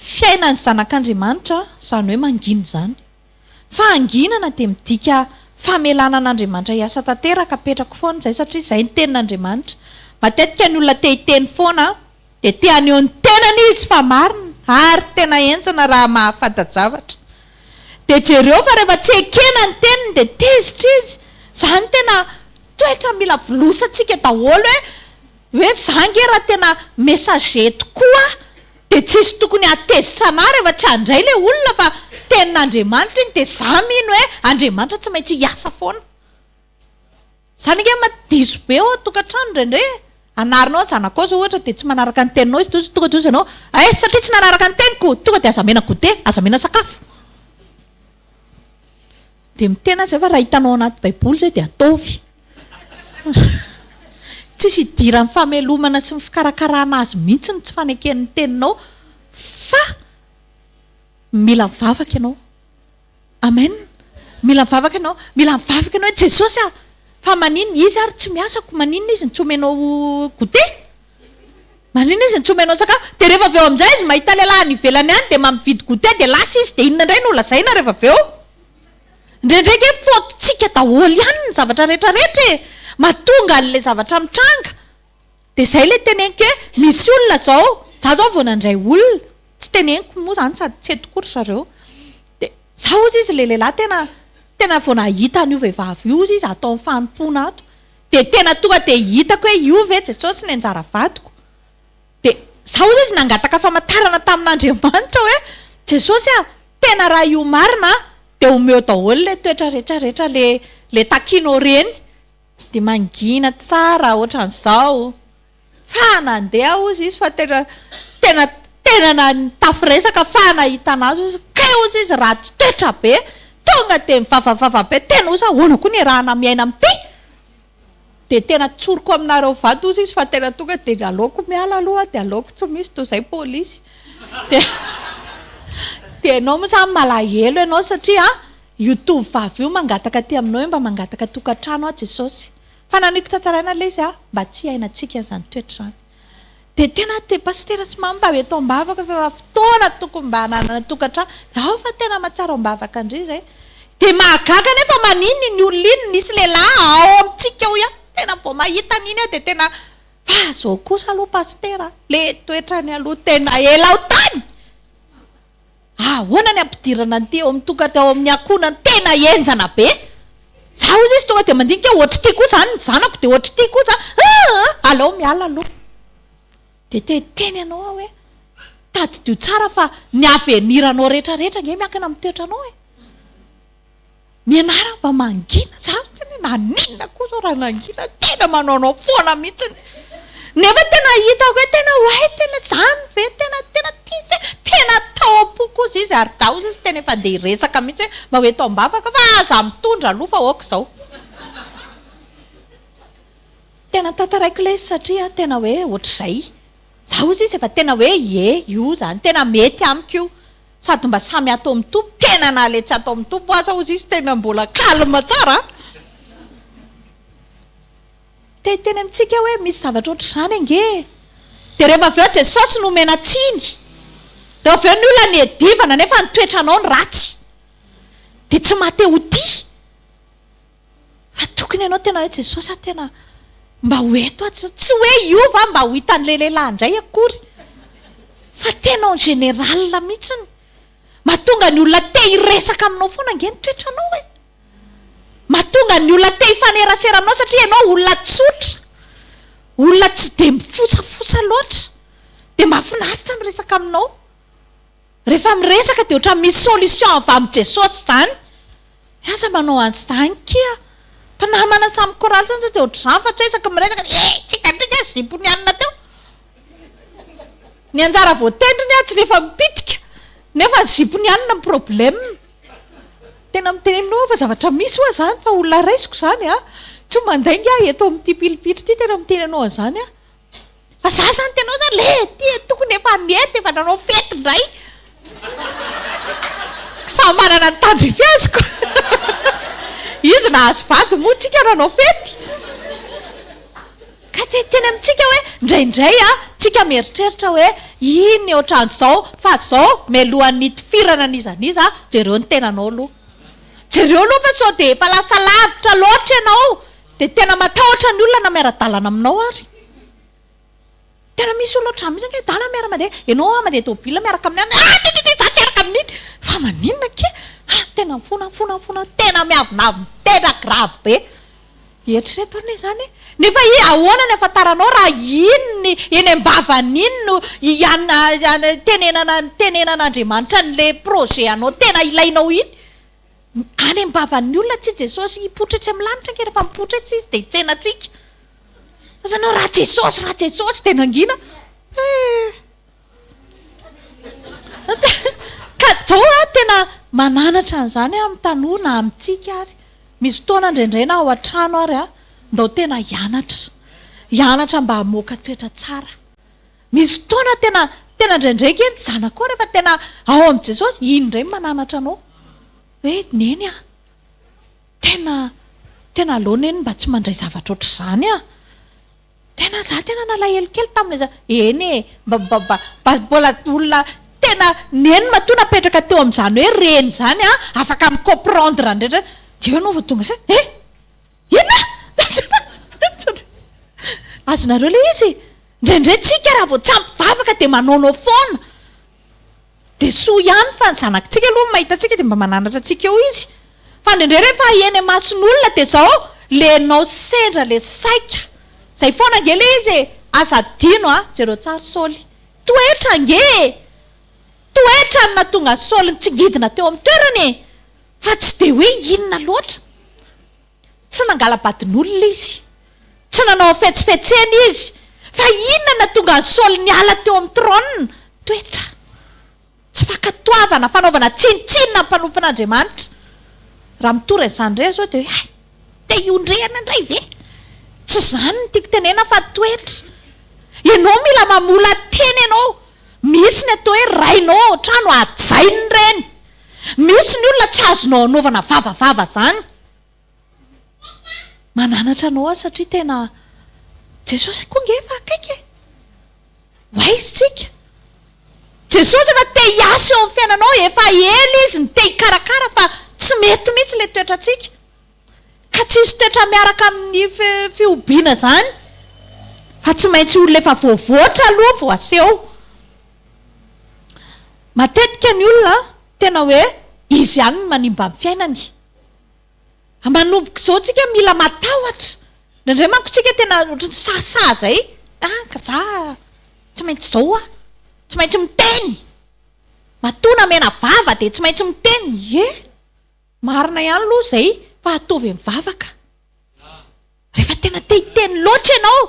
Fiainan'ny zanak'Andriamanitra izany hoe mangina izany. Fahanginana dia midika famelana an'Andriamanitra hiasa tanteraka, apetrako foana izay satria izay ny tenin'Andriamanitra. Matetika ny olona te hiteny foana Dia te haneho ny tenany izy fa marina ary tena henjana raha mahafanta-javatra. Dia jereo fa rehefa tsy ekena ny teniny dia tezitra izy. Izany tena toetra mila volosantsika daholo hoe hoe za nge raha tena messager tokoa aho dia tsisy tokony hahatezitra anah rehefa tsy handray ilay olona fa tenin'Andriamanitra iny dia za mino hoe Andriamanitra tsy maintsy hiasa foana. Zany ange ma diso be ao an-tokantrano indraindray e! Anarinao ny zanakao zao ohatra dia tsy manaraka ny teninao izy dia tonga dia hozy ianao, eh satria tsy nanaraka ny teniko, tonga dia aza amena goûter, aza amena sakafo. Dia miteny aho zay fa raha hitanao anaty baiboly zay dia ataovy. Tsisy idiran'ny famelomana sy ny fikarakarana azy mihitsy ny tsy fanekeny ny teninao fa mila mivavaka ianao. Amen! Mila mivavaka ianao, mila mivavaka ianao hoe Jesosy a! Fa maninona izy ary tsy miasa ko maninona izy no tsy omenao goûter? Maninona izy no tsy omenao sakafo? Dia rehefa avy eo amin'izay izy mahita lehilahy any ivelany any dia mba mividy goûter dia lasa izy dia inona indray no lazaina rehefa avy eo? Indraindray ange faute-tsika daholo ihany ny zavatra rehetra rehetra e! Mahatonga an'ilay zavatra mitranga. Dia izay ilay teneniko hoe misy olona izao, za izao vao nandray olona, tsy teneniko moa izany sady tsy eto koa ry zareo, dia za hozy izy ilay lehilahy tena tena vao nahita an'io vehivavy io hozy izy ato amin'ny fanompoana ato, dia tena tonga dia hitako hoe io ve Jesosy ny anjara vadiko, dia za hozy izy nangataka famantarana tamin'Andriamanitra hoe Jesosy a, tena raha io marina dia omeo daholo ilay toetra rehetra rehetra ilay ilay takianao ireny. Dia mangina tsara ohatran'izao. Fa nandeha hozy izy fa tena tena tena na nitafiresaka fa nahita anazy hozy kay hozy izy ratsy toetra be tonga dia mivavavava be tena hozy ahoana koa ny iarahana miaina amin'ity dia tena tsoriko aminareo vady hozy izy fa tena tonga dia aleoko miala aloha dia aleoko tsy misy toy izay polisy dia dia ianao moa izany malahelo ianao satria io tovovavy io mangataka aty aminao hoe mba mangataka tokantrano aho Jesosy Fa naniko tantaraina ilay izy mba tsy hiainantsika an'izany toetra izany. Dia tena te Pasitera sy Mamy mba eto am-bavaka fa efa fotoana tokony mba hananana tokantrano. Ao fa tena mahatsiaro am-bavaka ndry izay. Dia mahagaga anefa maninona iny olona iny nisy lehilahy ao amintsika ao ihany. Tena vao mahita an'iny aho dia tena fa zao kosa aloha Pasitera a, le toetrany aloha tena ela ao tany. Ahoana ny ampidirana an'ity eo amin'ny tokatra ao amin'ny ankohonana tena henjana be? Za hozy izy tonga dia mandinika ohatr'ity koa zany ny zanako dia ohatr'ity koa za aa aleo miala aloha. Dia te hiteny anao aho hoe tadidio tsara fa ny avenir anao rehetra rehetra ange miankina amin'ny toetranao e. Mianara mba mangina, za mihitsy anie naninona koa zao raha nangina, tena manaonao foana mihitsiny, nefa tena hitako hoe tena oay tena zany ve tena tena tia ve, tena tao am-poko ozy izy ary daozy izy tena efa andeha hiresaka mihitsy hoe mba ho eto am-bavaka fa aza mitondra aloha fa ok izao. Tena tantaraiko ilay izy satria tena hoe ohatr'izay, za ozy izy efa tena hoe ie io zany tena mety amiko io. Sady mba samy ato amin'ny Tompo, tena na le tsy ato amin'ny Tompo aza hozy izy tena mbola calme tsara an! Te hiteny amintsika hoe misy zavatra ohatr'izany ange e! Dia rehefa avy eo Jesosy no omena tsiny, rehefa avy eo ny olona niadivana nefa ny toetranao no ratsy, dia tsy maha te ho tia. Fa tokony ianao tena hoe Jesosy ah tena mba ho eto aho Jesosy, tsy hoe hiova aho mba ho hitan'ilay lehilahy indray akory fa tena en général mihitsiny. Mahatonga ny olona te hiresaka aminao foana ange ny toetranao e. Mahatonga ny olona te hifanerasera aminao satria ianao olona tsotra, olona tsy dia mifosafosa loatra, dia mahafinaritra miresaka aminao. Rehefa miresaka dia ohatran'ny misy solution avy amin'i Jesosy izany. Aza manao an'izany kia. Mpinamana samy chorale zany zao dia ohatr'izany fa tsy hoe isaky ny miresaka dia eh tsy hitantsika ny zipo nianina teo. Ny anjara voatendriny atsy rehefa mipitika nefa ny zipo nianina ny problème. Tena miteny aminao aho fa zavatra misy hoa zany fa olona raisiko izany a. Tsy mandainga aho eto amin'ity pilipitra ity tena miteny anao an'izany aho. Fa za zany tena hoe le ty tokony efa nety efa nanao fety ndray. Samy manana ny tandrify azy ko. Izy nahazo vady moa tsika nanao fety. Ka te hiteny amintsika hoe indraindray a tsika mieritreritra hoe iny ohatran'izao fa zao mialohan'ny hitifirana an'iza n'iza jereo ny tenanao aloha. Jereo aloha fa sao dia efa lasa lavitra loatra ianao Dia tena matahotra ny olona na miara-dalana aminao ary. Tena misy olona ohatr'izany mihitsy ange, dala miara-mandeha, ianao hoa mandeha tôbila miaraka amin'ny anona, ah ty ty ty za tsy hiaraka amin'iny! Fa maninona akia? Ah tena mifona mifona mifona, tena miavonavona, tena grave be. Eritrereto anie izany e! Nefa i ahoana ny ahafantaranao raha iny ny eny am-bavany iny no tenenana tenenan'Andriamanitra an'ilay projet anao tena ilainao iny? Any am-bavan'ny olona tsy Jesosy hipoitra etsy amin'ny lanitra ange rehefa mipoitra etsy izy dia hitsena antsika. Aza ianao raha Jesosy raha Jesosy dia nangina eh. Ka zao aho tena mananatra an'izany aho amin'ny tanora na amintsika ary. Misy fotoana indraindray na ao an-trano ary aho, ndao tena hianatra. Hianatra mba hamoaka toetra tsara. Misy fotoana tena tena indraindray ange ny zanakao rehefa tena ao amin'i Jesosy, iny indray no mananatra anao hoe Neny a, tena tena aleo Neny mba tsy mandray zavatra ohatr'izany a. Tena za tena nalahelo kely tamin'ilay za, eny e, mba mba mba mba mbola olona tena Neny matoa napetraka teo amin'izany hoe reny izany a, afaka mi-comprendre ny rehetra, dia eo ianao vao tonga saina, eh! Inona? Azonareo ilay izy? Indraindray tsika raha vao tsy ampy vavaka dia manaonao foana. Dia soa ihany fa ny zanakitsika aloha mahita antsika dia mba mananatra antsika eo izy. Fa indraindray rehefa eny imason'olona dia izao, le enao sendra le saika. Izay foana ange ilay izy e! Aza adino a! Jereo tsara Saoly. Toetra ange e! Toetra no nahatonga an'i Saoly nitsingidina teo amin'ny toerany e! Fa tsy dia hoe inona loatra. Tsy nangala-badin'olona izy. Tsy nanao hafetsifetsena izy. Fa inona nahatonga an'i Saoly niala teo amin'ny trône? Toetra. Tsy fankatoavana, fanaovana tsinontsinona ny mpanompon'Andriamanitra. Raha mitory an'izany indray aho izao dia hoe hay, te hiondrehana indray ve? Tsy izany no tiako tenenana fa toetra. Ianao mila mamola tena ianao. Misy ny atao hoe rainao ao an-trano, hajainy ireny. Misy ny olona tsy azonao anaovana vavavava izany. Mananatra anao aho satria tena Jesosy koa nge efa akaiky e! Ho aiza tsika? Jesosy efa te hiasa eo amin'ny fiainanao, efa ela izy no te hikarakara fa tsy mety mihitsy ilay toetrantsika. Ka tsisy toetra miaraka amin'ny fihobiana izany fa tsy maintsy olona efa voavoatra aloha vao aseho. Matetika ny olona tena hoe izy ihany no manimba ny fiainany. Manomboka izao tsika mila matahotra. Indraindray manko tsika tena ohatran'ny sahisahy zay, ah ka za tsy maintsy izao aho, tsy maintsy miteny, matoa namena vava dia tsy maintsy miteny, ie, marina ihany aloha izay fa ataovy mivavaka. Rehefa tena te hiteny loatra ianao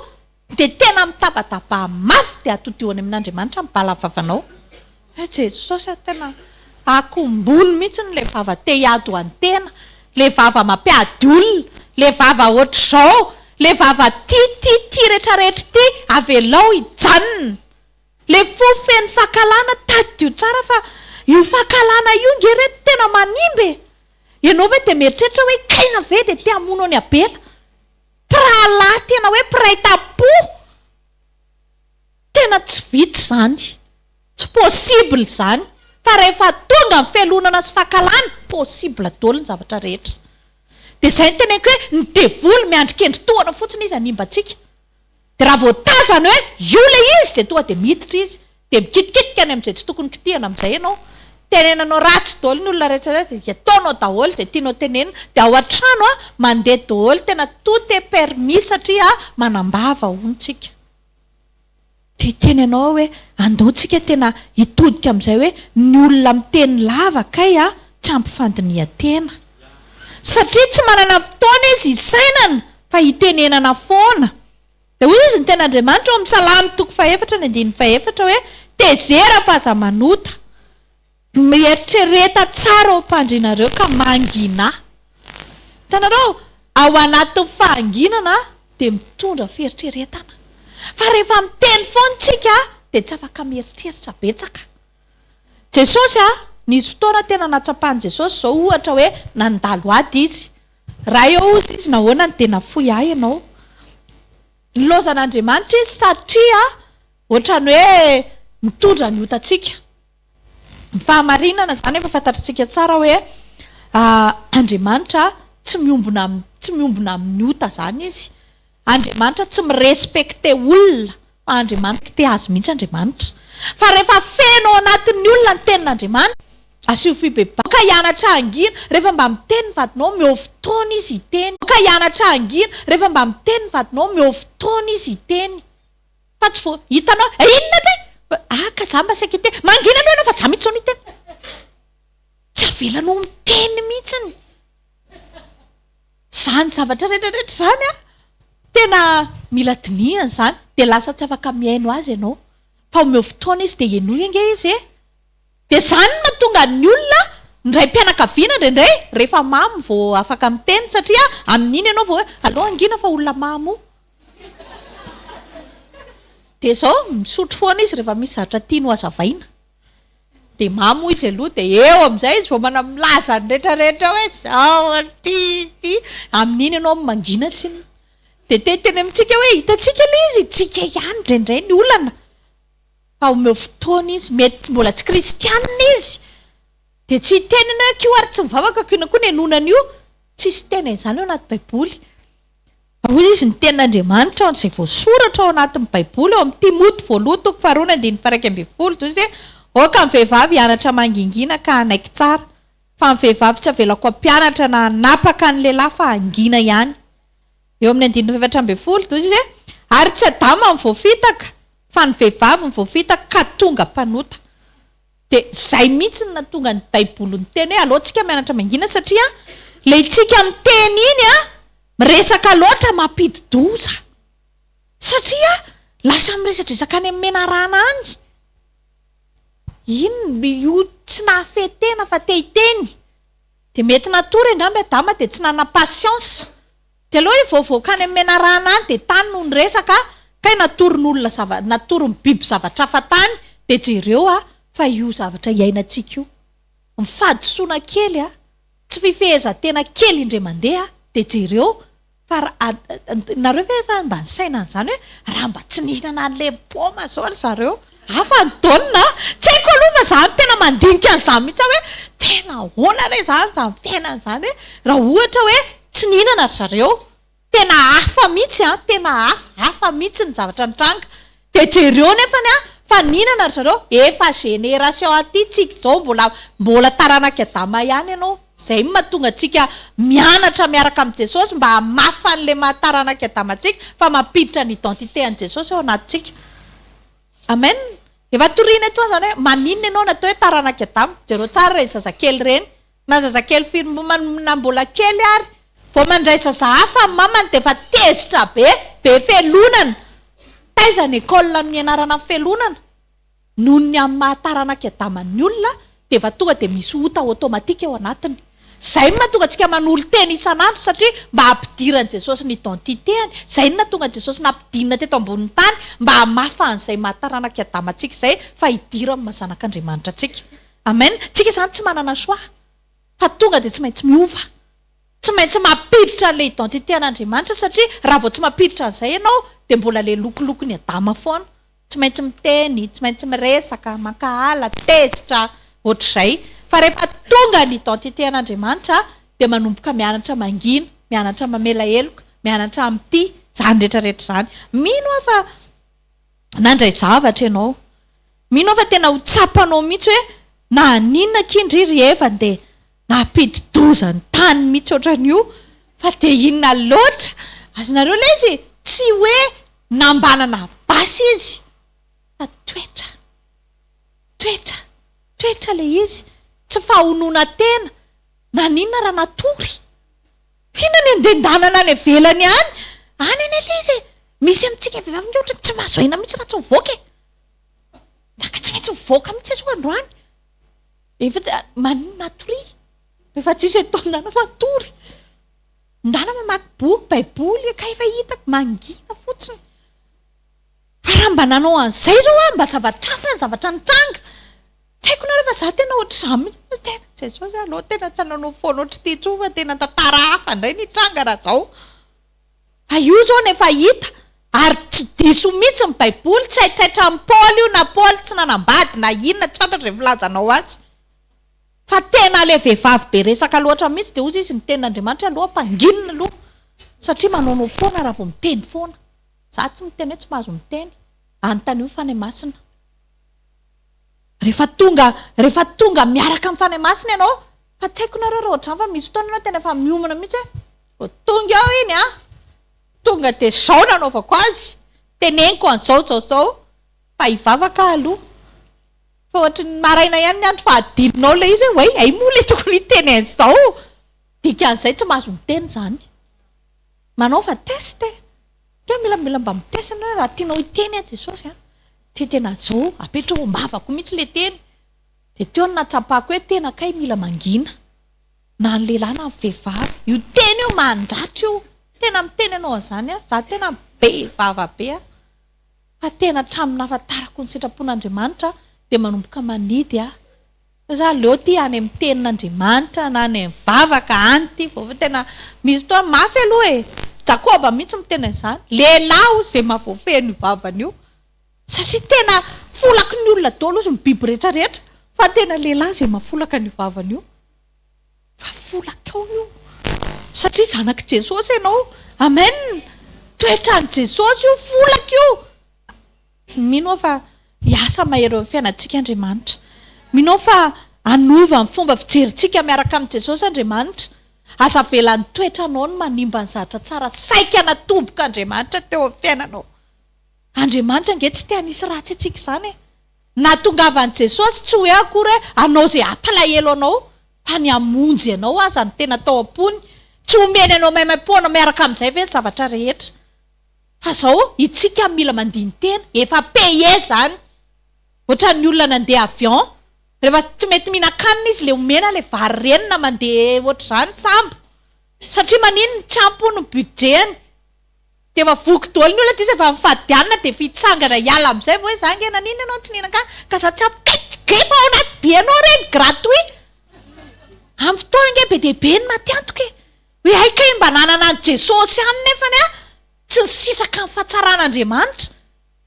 dia tena mitabataba mafy dia atodiho any amin'Andriamanitra ny bala vavanao. Eh Jesosy a, tena akombony mihitsy ilay vava te hiady ho an'ny tena, ilay vava mampiady olona, ilay vava ohatr'izao, ilay vava tia tia tia retraretra ity, avelao hijanona. Ilay fo feno fankahalana, tadidio tsara fa io fankahalana io nge reto tena manimba e! Ianao ve dia mieritreritra hoe Kaina ve dia te hamono an'i Abela? Mpirahalahy tena hoe mpiray tampo! Tena tsy vita izany. Tsy possible izany. Fa rehefa tonga ny fialonana sy fankahalana, possible daholo ny zavatra rehetra. Dia izay no teneniko hoe ny devoly miandry kendry tohana fotsiny izy hanimba antsika. Dia raha vao tazany hoe io ilay izy dia tonga dia miditra izy. Dia mikitikitika any amin'izay tsy tokony kitihana amin'izay ianao. Tenenanao ratsy daholo ny olona rehetra rehetra dia ataonao daholo izay tianao tenenina. Dia ao an-trano mandeha daholo tena tout est permis satria manam-bava hono tsika. Dia hiteny anao aho hoe andao tsika tena hitodika amin'izay hoe ny olona miteny lava kay tsy ampy fandinihan-tena. Satria tsy manana fotoana izy hisainana fa hitenenana foana. Dia hoy izy ny tenin'Andriamanitra ao amin'ny Salamo toko fahefatra ny andininy fahefatra hoe tezera fa aza manota. Mieritrereta tsara ao am-pandrianareo ka manginà. Hitanareo, ao anatin'ny fahanginana dia mitondra fieritreretana. Fa rehefa miteny foana isika dia tsy afaka mieritreritra betsaka. Jesosy, nisy fotoana tena nahatsapan'i Jesosy izao ohatra hoe nandalo ady Izy. Ray ô hozy Izy, nahoana no dia nafoy ahy Ianao? Nilaozan'Andriamanitra Izy satria ohatran'ny hoe mitondra ny otantsika. Ny fahamarinana izany efa fantatritsika tsara hoe Andriamanitra tsy miombona tsy miombona amin'ny ota izany izy. Andriamanitra tsy mi-respecter olona fa Andriamanitra te azy mihitsy Andriamanitra. Fa rehefa feno ao anatin'ny olona ny tenin'Andriamanitra, asio fibebahana, aoka hianatra hangina, rehefa mba miteny ny vadinao omeo fotoana izy hiteny, aoka hianatra hangina, rehefa mba miteny ny vadinao omeo fotoana izy hiteny. Fa tsy vao hitanao eh inona indray? Ah ka za mba saika hiteny. Mangina aloha ianao fa za mihitsy izao no hiteny. Tsy avelanao miteny mihitsiny. Izany zavatra rehetra rehetra izany an, tena mila dinihana izany. Dia lasa tsy afaka mihaino azy ianao. Fa omeo fotoana izy dia henoy ange izy e. Dia izany no mahatonga ny olona, ny raim-pianakaviana indraindray, rehefa mamo vao afaka miteny satria amin'iny ianao vao hoe aleo hangina fa olona mamo. Dia izao, misotro foana izy rehefa misy zavatra tiany ho hazavaina. Dia mamo izy aloha dia eo amin'izay izy vao manao milaza ny rehetrarehetra hoe izao ity ity. Amin'iny ianao mangina tsinona. Dia te hiteny amintsika hoe hitantsika ilay izy, tsika ihany indraindray ny olana. Fa omeo fotoana izy, mety mbola tsy kristianina izy. Dia tsy hiteny ianao hoe koa ary tsy mivavaka koa inona koa ny henoana an'io. Tsisy teny an'izany ao anaty baiboly. Hoy izy, Ny Tenin'Andriamanitra izay voasoratra ao anatin'ny Baiboly, ao amin'ny Timoty voalohany toko faharoa ny andininy faha-11, toy izay, Aoka ny vehivavy hianatra mangingina ka hanaiky tsara, fa ny vehivavy tsy avelako hampianatra na hanapaka ny lehilahy fa hangina ihany. Eo amin'ny andininy faha-14, toy izay, Ary tsy Adama no voafitaka, fa ny vehivavy no voafitaka ka tonga mpanota. Dia izay mihitsy no nahatonga ny Baiboly niteny hoe aleo tsika mianatra mangina satria ilay tsika miteny iny an, miresaka loatra mampidi-doza. Satria Lasa miresadresaka any amin'ny menarana any. Inona io tsy nahafehy tena fa te hiteny. Dia mety natory angamba i Adama dia tsy nanam-patience. Dia aleo hoe vao voaka any amin'ny menarana any dia tany no niresaka, kay natoron'olona zava, natoron'ny biby zavatra hafa tany, dia jereo a, fa io zavatra iainantsika io. Ny fahadisoana kely a, tsy fifehezan-tena kely indray mandeha dia jereo fa ra, nareo ve efa mba nisaina an'izany hoe raha mba tsy nihinana an'ilay paoma zao ry zareo, hafa ny donne a! Tsy haiko aloha fa za tena mandinika an'izany mihitsy aho hoe tena ahoana re zany izany fiainana izany hoe raha ohatra hoe tsy nihinana ry zareo, tena hafa mihitsy an, tena hafa, hafa mihitsy ny zavatra nitranga. Dia jereo nefany an, fa nihinana ry zareo, efa génération aty tsika izao mbola mbola taranak'i Adama ihany ianao, izay no mahatonga antsika mianatra miaraka amin'i Jesosy mba hamafa an'ilay maha taranak'i Adama antsika fa mampiditra ny identité an'i Jesosy ao anatintsika. Amen! Efa torina etoana izany hoe maninona ianao natao hoe taranak'i Adama, jereo tsara ireny zazakely ireny, Na zazakely firy na mbola kely ary vao mandray zaza hafa ny mamany dia efa tezitra be, be felonana. Taiza ny école no nianarana ny felonana? Noho ny amin'ny maha taranak'i Adama ny olona dia efa tonga dia misy ota automatique ao anatiny. Izay no mahatonga antsika manolo-tena isan'andro satria mba hampidiran'i Jesosy ny identité-ny. Izay no nahatonga an'i Jesosy nampidinina teto ambonin'ny tany mba hamafa an'izay maha taranak'i Adama antsika izay fa hidiran'ny maha zanak'Andriamanitra antsika. Amen, tsika zany tsy manana choix fa tonga dia tsy maintsy miova, tsy maintsy mampiditra an'ilay identité an'Andriamanitra satria raha vao tsy mampiditra an'izay ianao dia mbola ilay lokolokon'i Adama foana, tsy maintsy miteny, tsy maintsy miresaka, mankahala, tezitra, ohatr'izay, fa rehefa tonga ny identité an'Andriamanitra dia manomboka mianatra mangina, mianatra mamela heloka, mianatra mitia, izany rehetra rehetra izany. Mino aho fa nandray zavatra ianao. Mino aho fa tena ho tsapanao mihitsy hoe na haninona akia ndry ry Eva dia nampidi-doza ny tany mihitsy ohatran'io fa dia inona loatra. Azonareo ilay izy e? Tsy hoe nambanana basy izy fa toetra. Toetra. Toetra ilay izy. Tsy fahononan-tena. Naninona raha natory? Inona ny andendanana any ivelany any? Any anie ilay izy e! Misy amintsika vehivavy ange ohatran'ny tsy mahazo aina mihitsy raha tsy mivoaka e! Daka tsy maintsy mivoaka mihitsy aho zao androany. Efa tsy, maninona matoria? Rehefa tsisy eto ndana matory. Ndana mamaky boky, baiboly, ka efa hitako mangina fotsiny. Fa raha mba nanao an'izay zao aho mba zavatra hafa ny zavatra nitranga. Tsy haiko nareo fa za tena ohatr'izany mihitsy, tena Jesosy aleo tena tsy hanao foana ohatr'ity intsony fa tena tantara hafa indray ny hitranga raha zao. Fa io zao no efa hita ary tsy diso mihitsy ny baiboly, tsy haitraitra amin'i Paoly io na Paoly tsy nanambady na inona tsy fantatro izay filazanao azy. Fa tena le vehivavy be resaka loatra mihitsy dia hozy izy ny tenin'Andriamanitra aloha ampanginina aloha satria manaonao foana raha vao miteny foana. Za tsy miteny hoe tsy mahazo miteny, anontanio ny Fanahy Masina. Rehefa tonga rehefa tonga miaraka amin'ny Fanahy Masina ianao, fa tsy haiko nareo raha ohatr'izany fa misy fotoana ianao tena efa miomana mihitsy hoe vao tonga eo iny an, tonga dia izao no anaovako azy, teneniko an'izao izao izao, fa hivavaka aho aloha. Fa ohatry ny maraina ihany ny andro fa adinonao ilay izy hoe way, hay moa ilay tokony hiteny an'izao. Dikan'izay tsy mahazo miteny izany. Manaova test e. Tena mila mila mba mitest ianao raha tianao hiteny an Jesosy an. Dia tena zao, apetraho am-bavako mihitsy ilay teny. Dia teo no nahatsapako hoe tena kay mila mangina. Na ny lehilahy na ny vehivavy. Io teny io mandratra io. Tena miteny anao an'izany aho. Za tena be vava be aho. Fa tena hatramin'ny nahafantarako ny sitrapon'Andriamanitra dia manomboka manidy aho. Fa za aleo ty any amin'ny tenin'Andriamanitra na any amin'ny vavaka any ty vao fa tena misy fotoana mafy aloha e. Jakoba mihitsy miteny an'izany. Lehilahy hozy izay mahavoafehy an'io vavany io. Satria tena folaky ny olona daholo hozy ny biby rehetra rehetra fa tena lehilahy izay mahafolaka an'io vavany io. Fa folakao io. Satria zanak'i Jesosy ianao. Amen. Toetran'i Jesosy io, folaka io. Mino aho fa hiasa mahery eo amin'ny fiainantsika Andriamanitra. Mino aho fa hanova ny fomba fijerintsika miaraka amin'i Jesosy Andriamanitra. Aza avela ny toetranao no manimba ny zavatra tsara saika natobok'Andriamanitra teo amin'ny fiainanao. Andriamanitra ange tsy te hanisy ratsy antsika izany e! Nahatongavan'i Jesosy tsy hoe akory hoe hanao izay hampalahelo anao fa ny hamonjy anao aza no tena tao am-pony. Tsy omeny anao maimaimpoana miaraka amin'izay ve ny zavatra rehetra? Fa zao itsika mila mandini-tena, efa paye zany. Ohatran'ny olona nandeha avion, rehefa tsy mety mihinan-kanina izy le omena le vary reny na mandeha ohatr'izany sambo. Satria maninona? Tsy ampy hono ny budget-ny. Dia efa voky daholo ny olona dia izy efa mifady hanina dia efa hitsangana hiala amin'izay vao hoe za ange naninona ianao no tsy nihinan-kanina ka za tsy ampy kay kay fa ao anaty billet-nao ireny gratuit. Amin'ny fotoana ange be dia be ny maty antoka e. Hoe hay kay mba nanana an'i Jesosy ihany nefany an, tsy nisitraka ny fahatsaran'Andriamanitra.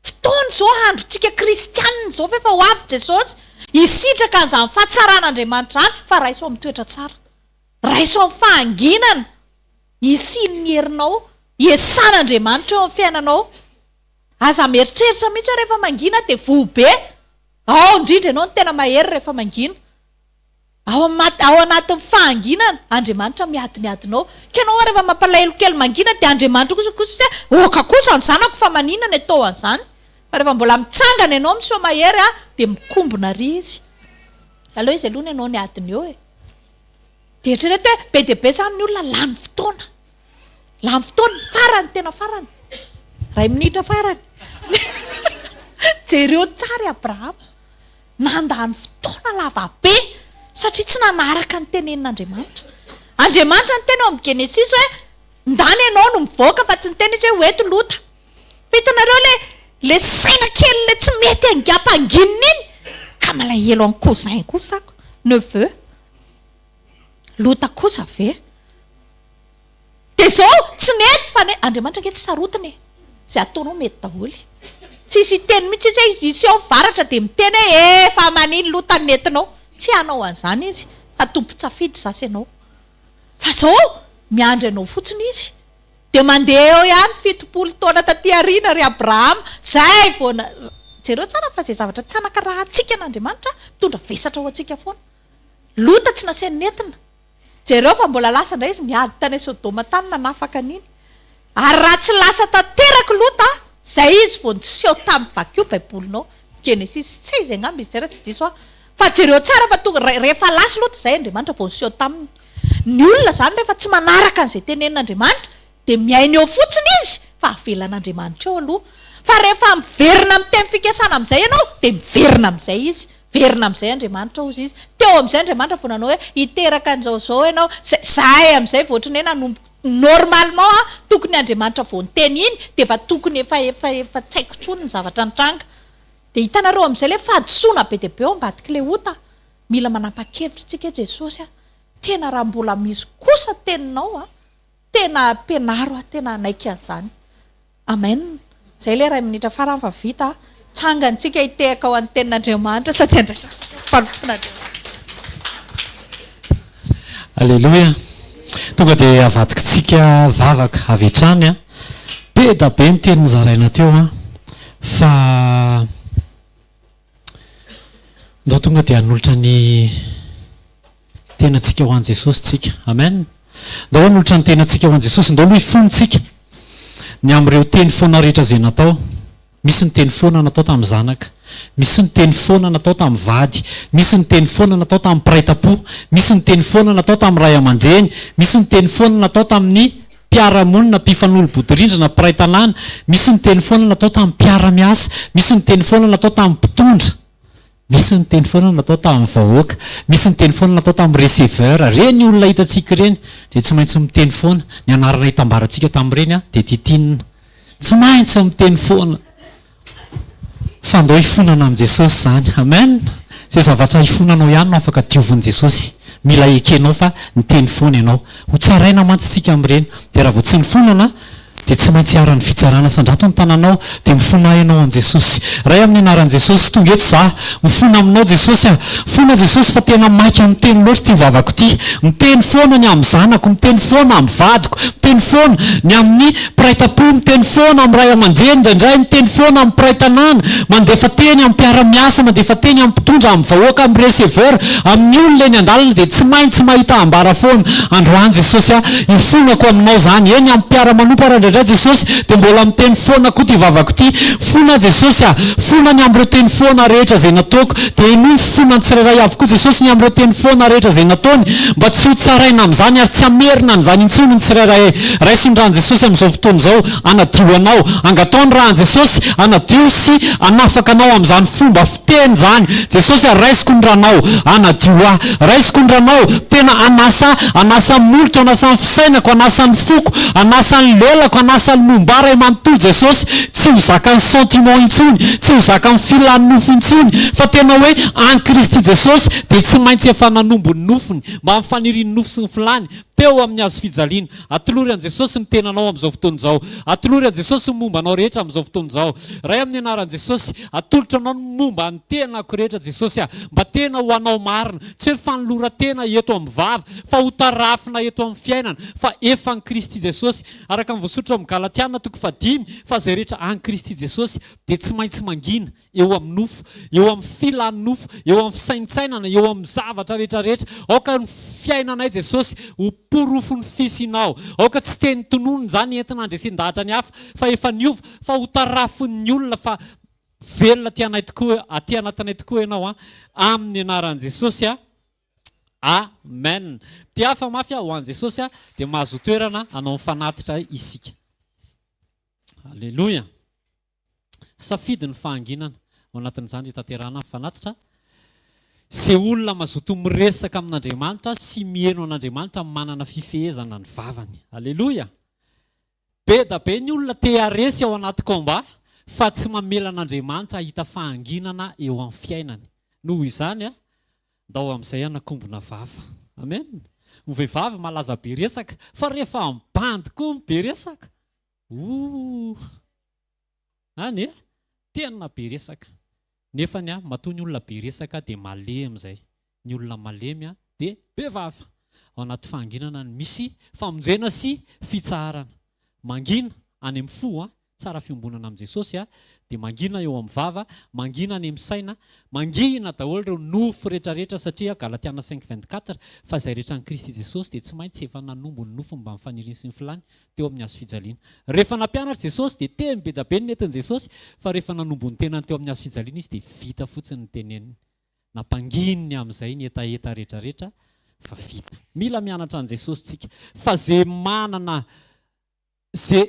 Fotoana izao androntsika kristianina izao fa efa ho avy Jesosy hisitraka an'izany fahatsaran'Andriamanitra izany fa raiso amin'ny toetra tsara. Raiso amin'ny fahanginana hisian'ny herinao, hiesan'Andriamanitra eo amin'ny fiainanao. Aza mieritreritra mihitsy hoe rehefa mangina dia voa be. Ao indrindra ianao no tena mahery rehefa mangina. Ao amin'ny ao anatin'ny fahanginana, Andriamanitra miady ny adinao. Ka ianao rehefa mampalahelo kely mangina dia Andriamanitra kosa kosa hoe oka kosa ny zanako fa maninona ny atao an'izany. Fa rehefa mbola mitsangana ianao miseho mahery dia mikombona ary izy. Aleo izy aloha ny anao ny adiny eo e. Dia eritrereto hoe be dia be izany ny olona lany fotoana. Lany fotoana, farany, tena farany. Iray minitra farany. Jereo tsara i Abrahama. Nandany fotoana lava be satria tsy nanaraka ny tenenin'Andriamanitra. Andriamanitra niteny ao amin'ny Genesisy hoe ndana ianao no mivoaka fa tsy niteny izy hoe ho eto Lota. Fa hitanareo le le saina kely le tsy mety angapanginina iny ka malahelo an'i cousin kosa ako, neveu. Lota kosa ve? Dia izao, tsy nety fa ne, Andriamanitra ange tsy sarotiny e! Izay ataonao mety daholo. Tsisy hiteny mihitsy izy hoe hisy ao varatra dia miteny hoe efa manino Lota ny nentinao. Tsy hanao an'izany izy fa tompon-tsafidy sasa ianao. Fa izao, miandry anao fotsiny izy. Dia mandeha eo ihany 70 taona taty aoriana ry Abrahama, izay vao na, jereo tsara fa izay zavatra tsy anakarahantsika an'Andriamanitra, mitondra vesatra ho antsika foana. Lota tsy nasainy nentina. Jereo fa mbola lasa indray izy niady tany Sodoma tany nanafaka an'iny. Ary raha tsy lasa tanteraka Lota, izay izy vao niseho tamin'ny vakio baibolinao, Genesisy 16 angamba izy izay raha tsy diso aho. Fa jereo tsara fa tonga rehefa lasa Lota izay Andriamanitra vao niseho taminy. Ny olona izany rehefa tsy manaraka an'izay tenenin'Andriamanitra dia mihaino eo fotsiny izy fa avelan'Andriamanitra eo aloha. Fa rehefa miverina amin'ny teny fikasana amin'izay ianao dia miverina amin'izay izy. Verina amin'izay Andriamanitra hozy izy. Teo amin'izay Andriamanitra vao nanao hoe hiteraka an'izao izao ianao. Zay, zahay amin'izay vao ohatran'ny hoe nanomboka normalement an, tokony Andriamanitra vao niteny iny dia efa tokony efa efa efa tsy haiko intsony ny zavatra nitranga. Dia hitanareo amin'izay ilay fahadisoana be dia be ao ambadik'ilay ota. Mila manapa-kevitra isika hoe Jesosy a, tena raha mbola misy kosa teninao a, tena ampianaro aho tena hanaiky an'izany. Amen. Zay ilay iray minitra farany fa vita a. Tsangany tsika hitehaka ho an'ny tenin'Andriamanitra sady handraisantsika mpanompon'Andriamanitra. Aleloia. Tonga dia avadikitsika vavaka avy hatrany an. Be da be ny teny nozaraina teo an. Fa ndao tonga dia hanolotra ny tenantsika ho an'i Jesosy tsika. Amen. Ndao hanolotra ny tenantsika ho an'i Jesosy. Ndao aloha hifonintsika ny amin'ireo teny foana rehetra izay natao. Misy ny teny foana natao tamin'ny zanaka. Misy ny teny foana natao tamin'ny vady. Misy ny teny foana natao tamin'ny mpiray tampo. Misy ny teny foana natao tamin'ny ray aman-dreny. Misy ny teny foana natao tamin'ny mpiara-monina, mpifanolo-bodirindrina, mpiray tanàna. Misy ny teny foana natao tamin'ny mpiara-miasa. Misy ny teny foana natao tamin'ny mpitondra. Misy ny teny foana natao tamin'ny vahoaka, misy ny teny foana natao tamin'ny receveur, ireny olona hitantsika ireny dia tsy maintsy miteny foana, ny anarana itambarantsika tamin'ireny dia titinina, tsy maintsy miteny foana, fa ndao hifonana amin'i Jesosy izany, amen, izay zavatra hifonanao ihany no afaka diovin'i Jesosy, mila ekenao fa niteny foana ianao, ho tsaraina mantsy isika amin'ireny, dia raha vao tsy nifonana Dia tsy maintsy iharan'ny fitsarana. Sandrato ny tananao, dia mifona ianao amin'i Jesosy. Ray amin'ny anaran'i Jesosy, tonga eto za. Mifona aminao Jesosy a. Mifona Jesosy fa tena maika miteny loatra ity vavako ity. Miteny foana ny amin'ny zanako, miteny foana amin'ny vadiko, miteny foana ny amin'ny mpiray tampo, miteny foana amin'ny ray aman-dreny indraindray, miteny foana amin'ny mpiray tanàna, mandefa teny amin'ny mpiara-miasa, mandefa teny amin'ny mpitondra, amin'ny vahoaka, amin'ny receveur, amin'ny olona eny an-dalana dia tsy maintsy mahita ambara foana. Androany Jesosy a, ifonako aminao izany, eny amin'ny mpiara-manompo ary indraindray. indray Jesosy dia mbola miteny foana koa ity vavako ity. Fona aho Jesosy a! Fona ny amin'ireo teny foana rehetra izay nataoko. Dia henoy ny fona ny tsirairay avy koa Jesosy ny amin'ireo teny foana rehetra izay nataony mba tsy ho tsaraina amin'izany ary tsy hamerina an'izany intsony ny tsirairay. Raiso ny ran'i Jesosy amin'izao fotoana izao hanadio anao. Angataho ny ran'i Jesosy hanadio sy hanafaka anao amin'izany fomba fiteny izany. Jesosy a, raisiko ny ranao hanadio ahy. Raisiko ny ranao tena hanasa ahy, hanasa ny molotro, hanasa ny fisainako, hanasa ny foko, hanasa ny lelako, hanasa ny momba ahy ray manontolo Jesosy. Tsy ho zakan'ny sentiment intsony, tsy ho zakan'ny filan'ny nofo intsony, fa tena hoe an'i Kristy Jesosy dia tsy maintsy efa nanombo ny nofony mba amin'ny fanirian'ny nofo sy ny filany teo amin'ny hazo fijaliana. Atolory an'i Jesosy ny tenanao amin'izao fotoana izao. Atolory an'i Jesosy ny momba anao rehetra amin'izao fotoana izao. Ray amin'ny anaran'i Jesosy, atolotro anao ny momba ny tenako rehetra Jesosy a! Mba tena ho anao marina. Tsy hoe fanoloran-tena eto amin'ny vava, fa ho tarafina eto amin'ny fiainana, fa efa an'i Kristy Jesosy. Araka ny voasoratra ao amin'ny Galatiana toko fahadimy, fa izay rehetra an'i Kristy Jesosy dia tsy maintsy mangina eo amin'ny nofo, eo amin'ny filan'ny nofo, eo amin'ny fisaintsainana, eo amin'ny zavatra rehetra rehetra. Aoka ny fiainanay Jesosy ho porofon'ny fisianao. Aoka tsy teny tononina izany entina handresen-dahatra ny hafa fa efa niova, fa ho tarafin'ny olona fa velona aty anay tokoa, aty anatinay tokoa Ianao an. Amin'ny anaran'i Jesosy a. Amen. Mpihafa mafy aho ho an'i Jesosy a, dia mahazo toerana hanao ny fanatitra isika. Aleloia. Safidy ny fahanginana. Ao anatin'izany dia tanterahana ny fanatitra. Izay olona mazoto miresaka amin'Andriamanitra sy miheno an'Andriamanitra manana fifehezana ny vavany. Aleloia. Be da be ny olona te haresy ao anaty combat fa tsy mamela an'Andriamanitra hahita fahanginana eo amin'ny fiainany. Noho izany, ndao amin'izay hanakombona vava. Amen. Ny vehivavy malaza be resaka fa rehefa mibandy koa ny be resaka. Ooh. Any e! Tena be resaka. Nefany an, matoa ny olona be resaka dia malemy izay. Ny olona malemy an, dia be vava. Ao anaty fahanginana no misy famonjena sy fitsaharana. Mangina any amin'ny fo an, tsara fiombonana amin'i Jesosy an, dia mangina eo amin'ny vava, mangina any amin'ny saina, mangina daholo ireo nofo rehetrarehetra satria Galatiana 5, 24, fa izay rehetra an'i Kristy Jesosy dia tsy maintsy efa nanombo ny nofony mbamin'ny faniriany sy ny filany, teo amin'ny hazo fijaliana. Rehefa nampianatra Jesosy dia teny be dia be no nentin'i Jesosy fa rehefa nanombo ny tenany teo amin'ny hazo fijaliana Izy dia vita fotsiny ny teneniny. Nampangininy amin'izay ny hetaheta rehetrarehetra fa vita. Mila mianatra an'i Jesosy tsika fa ze manana ze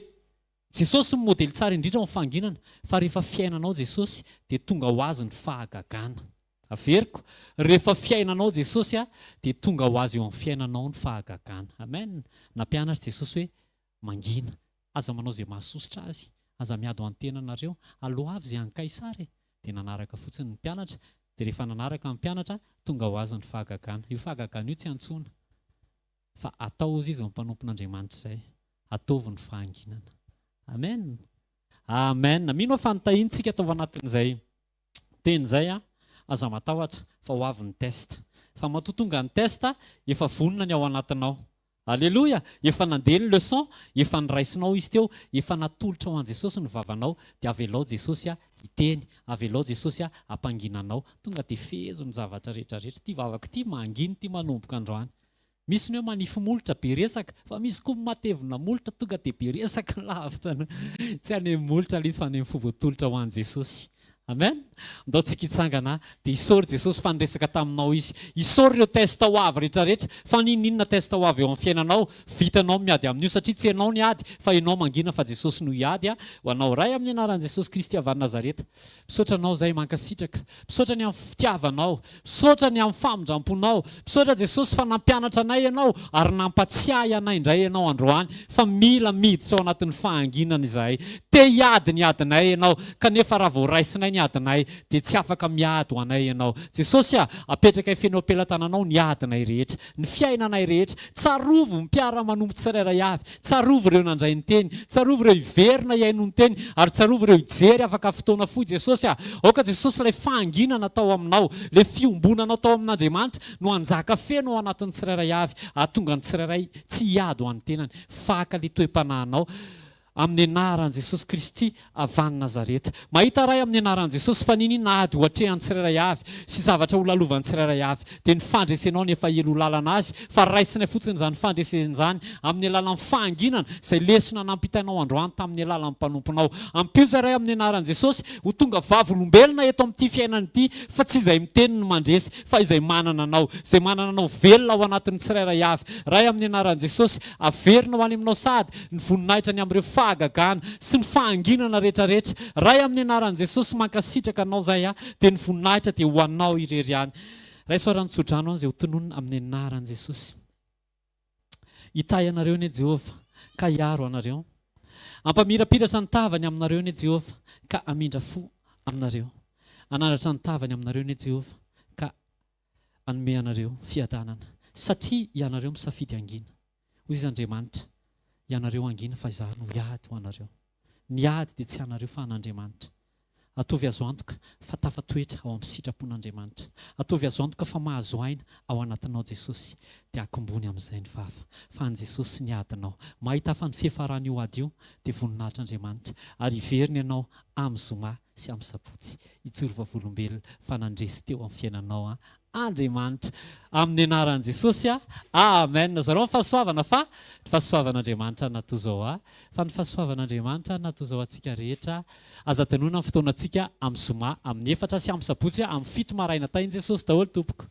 Jesosy no modely tsara indrindra ao amin'ny fahanginana fa rehefa fiainanao Jesosy dia tonga ho azy ny fahagagana. Averiko, rehefa fiainanao Jesosy a, dia tonga ho azy eo amin'ny fiainanao ny fahagagana. Amen. Nampianatra Jesosy hoe, mangina, aza manao izay mahasosotra azy, aza miady ho an'ny tenanareo, aloavy izay an'i Kaisara e. Dia nanaraka fotsiny ny mpianatra, dia rehefa nanaraka ny mpianatra, tonga ho azy ny fahagagana. Io fahagagana io tsy antsoina, fa atao hozy izy ny mpanompon'Andriamanitra izay. Ataovy ny fahanginana. Amen. Amen. Mino aho fa notahiantsika tao anatin'izay Teny izay an, aza matahotra fa ho avy ny test. Fa matoa tonga ny test, efa vonona ny ao anatinao. Aleloia! Efa nandeha ny leçon, efa noraisinao izy teo, efa natolotrao an'i Jesosy ny vavanao, dia avelao Jesosy hiteny, avelao Jesosy hampangina anao. Tonga dia fehezo ny zavatra rehetra rehetra. Ity vavako ity mangina ity manomboka androany. Misy ny hoe manify molotra be resaka, fa misy koa matevina molotra tonga dia be resaka lavitra ny tsy any amin'ny molotra ilay izy fa any amin'ny fo voatolotra ho an'i Jesosy. Amen! Ndao tsika hitsangana dia isaory Jesosy fa niresaka taminao Izy. Isaory ireo test ho avy rehetrarehetra, fa n'inon'inona test ho avy eo amin'ny fiainanao, vitanao ny miady amin'io satria tsy ianao ny ady fa ianao mangina fa Jesosy no hiady ho anao. Ray amin'ny anaran'i Jesosy Kristy avy any Nazareta. Misaotra Anao izahay mankasitraka. Misaotra ny amin'ny fitiavanao. Misaotra ny amin'ny famindramponao. Misaotra Jesosy fa nampianatra anay Ianao ary nampatsiahy anay indray Ianao androany fa mila miditra ao anatin'ny fahanginana izahay. Te hiady ny adinay Ianao kanefa raha vao raisinay ny adinay dia tsy afaka miady ho anay Ianao. Jesosy a! Apetrakay feno am-pelatananao ny adinay rehetra. Ny fiainanay rehetra. Tsarovy ny mpiara-manompo tsirairay avy. Tsarovy ireo nandray ny teny. Tsarovy ireo hiverina hihaino ny teny. Ary tsarovy ireo hijery afaka fotoana fohy. Jesosy a! Aoka Jesosy ilay fahanginana tao aminao, ilay fiombonanao tao amin'Andriamanitra no hanjaka feno ao anatin'ny tsirairay avy, hahatonga ny tsirairay tsy hiady ho an'ny tenany. Faka ilay toe-panahinao. Amin'ny anaran'i Jesosy Kristy avy any Nazareta. Mahita Ray amin'ny anaran'i Jesosy fa niniana ady ho atrehan'ny tsirairay avy sy zavatra ho lalovan'ny tsirairay avy dia ny fandresenao no efa ela ho lalana azy fa raisinay fotsiny izany fandresena izany amin'ny alalan'ny fahanginana izay lesona nampitainao androany tamin'ny alalan'ny mpanomponao. Ampio izay Ray amin'ny anaran'i Jesosy ho tonga vavolombelona eto amin'ity fiainana ity fa tsy izay miteny no mandresy fa izay manana Anao, izay manana Anao velona ao anatin'ny tsirairay avy. Ray amin'ny anaran'i Jesosy, averina ho any aminao sahady ny voninahitra ny amin'ireo fahagagana sy ny fahanginana rehetra rehetra. Ray amin'ny anaran'i Jesosy, mankasitraka Anao izay aho, dia ny voninahitra dia ho Anao irery ihany. Raiso ary ny tsodrano aho izay ho tononina amin'ny anaran'i Jesosy. Hitahy anareo anie Jehovah ka hiaro anareo. Hampamirapiratra ny tavany aminareo anie Jehovah ka hamindra fo aminareo. Hanandratra ny tavany aminareo anie Jehovah ka hanome anareo fiadanana. Satria ianareo misafidy hangina. Hoy izy Andriamanitra, Ianareo hangina fa izaho no hiady ho anareo. Ny ady dia tsy anareo fa an'Andriamanitra. Ataovy azo antoka fa tafatoetra ao amin'ny sitrapon'Andriamanitra. Ataovy azo antoka fa mahazo aina ao anatinao Jesosy. Dia akombony amin'izay ny vava. Fa an'i Jesosy ny adinao. Mahita fa ny fiafaran'io ady io dia voninahitr'Andriamanitra. Ary hiverina ianao amin'ny zoma sy amin'ny sabotsy. Hijoro vavolombelona fa nandresy teo amin'ny fiainanao Andriamanitra. Amin'ny anaran'i Jesosy a. Amen. Zarao ny fahasoavana fa ny fahasoavan'Andriamanitra natozao ahy. Fa ny fahasoavan'Andriamanitra natozao antsika rehetra. Aza adinoina ny fotoanantsika amin'ny zoma amin'ny efatra sy amin'ny sabotsy amin'ny fito maraina. Tahin'i Jesosy daholo tompoko.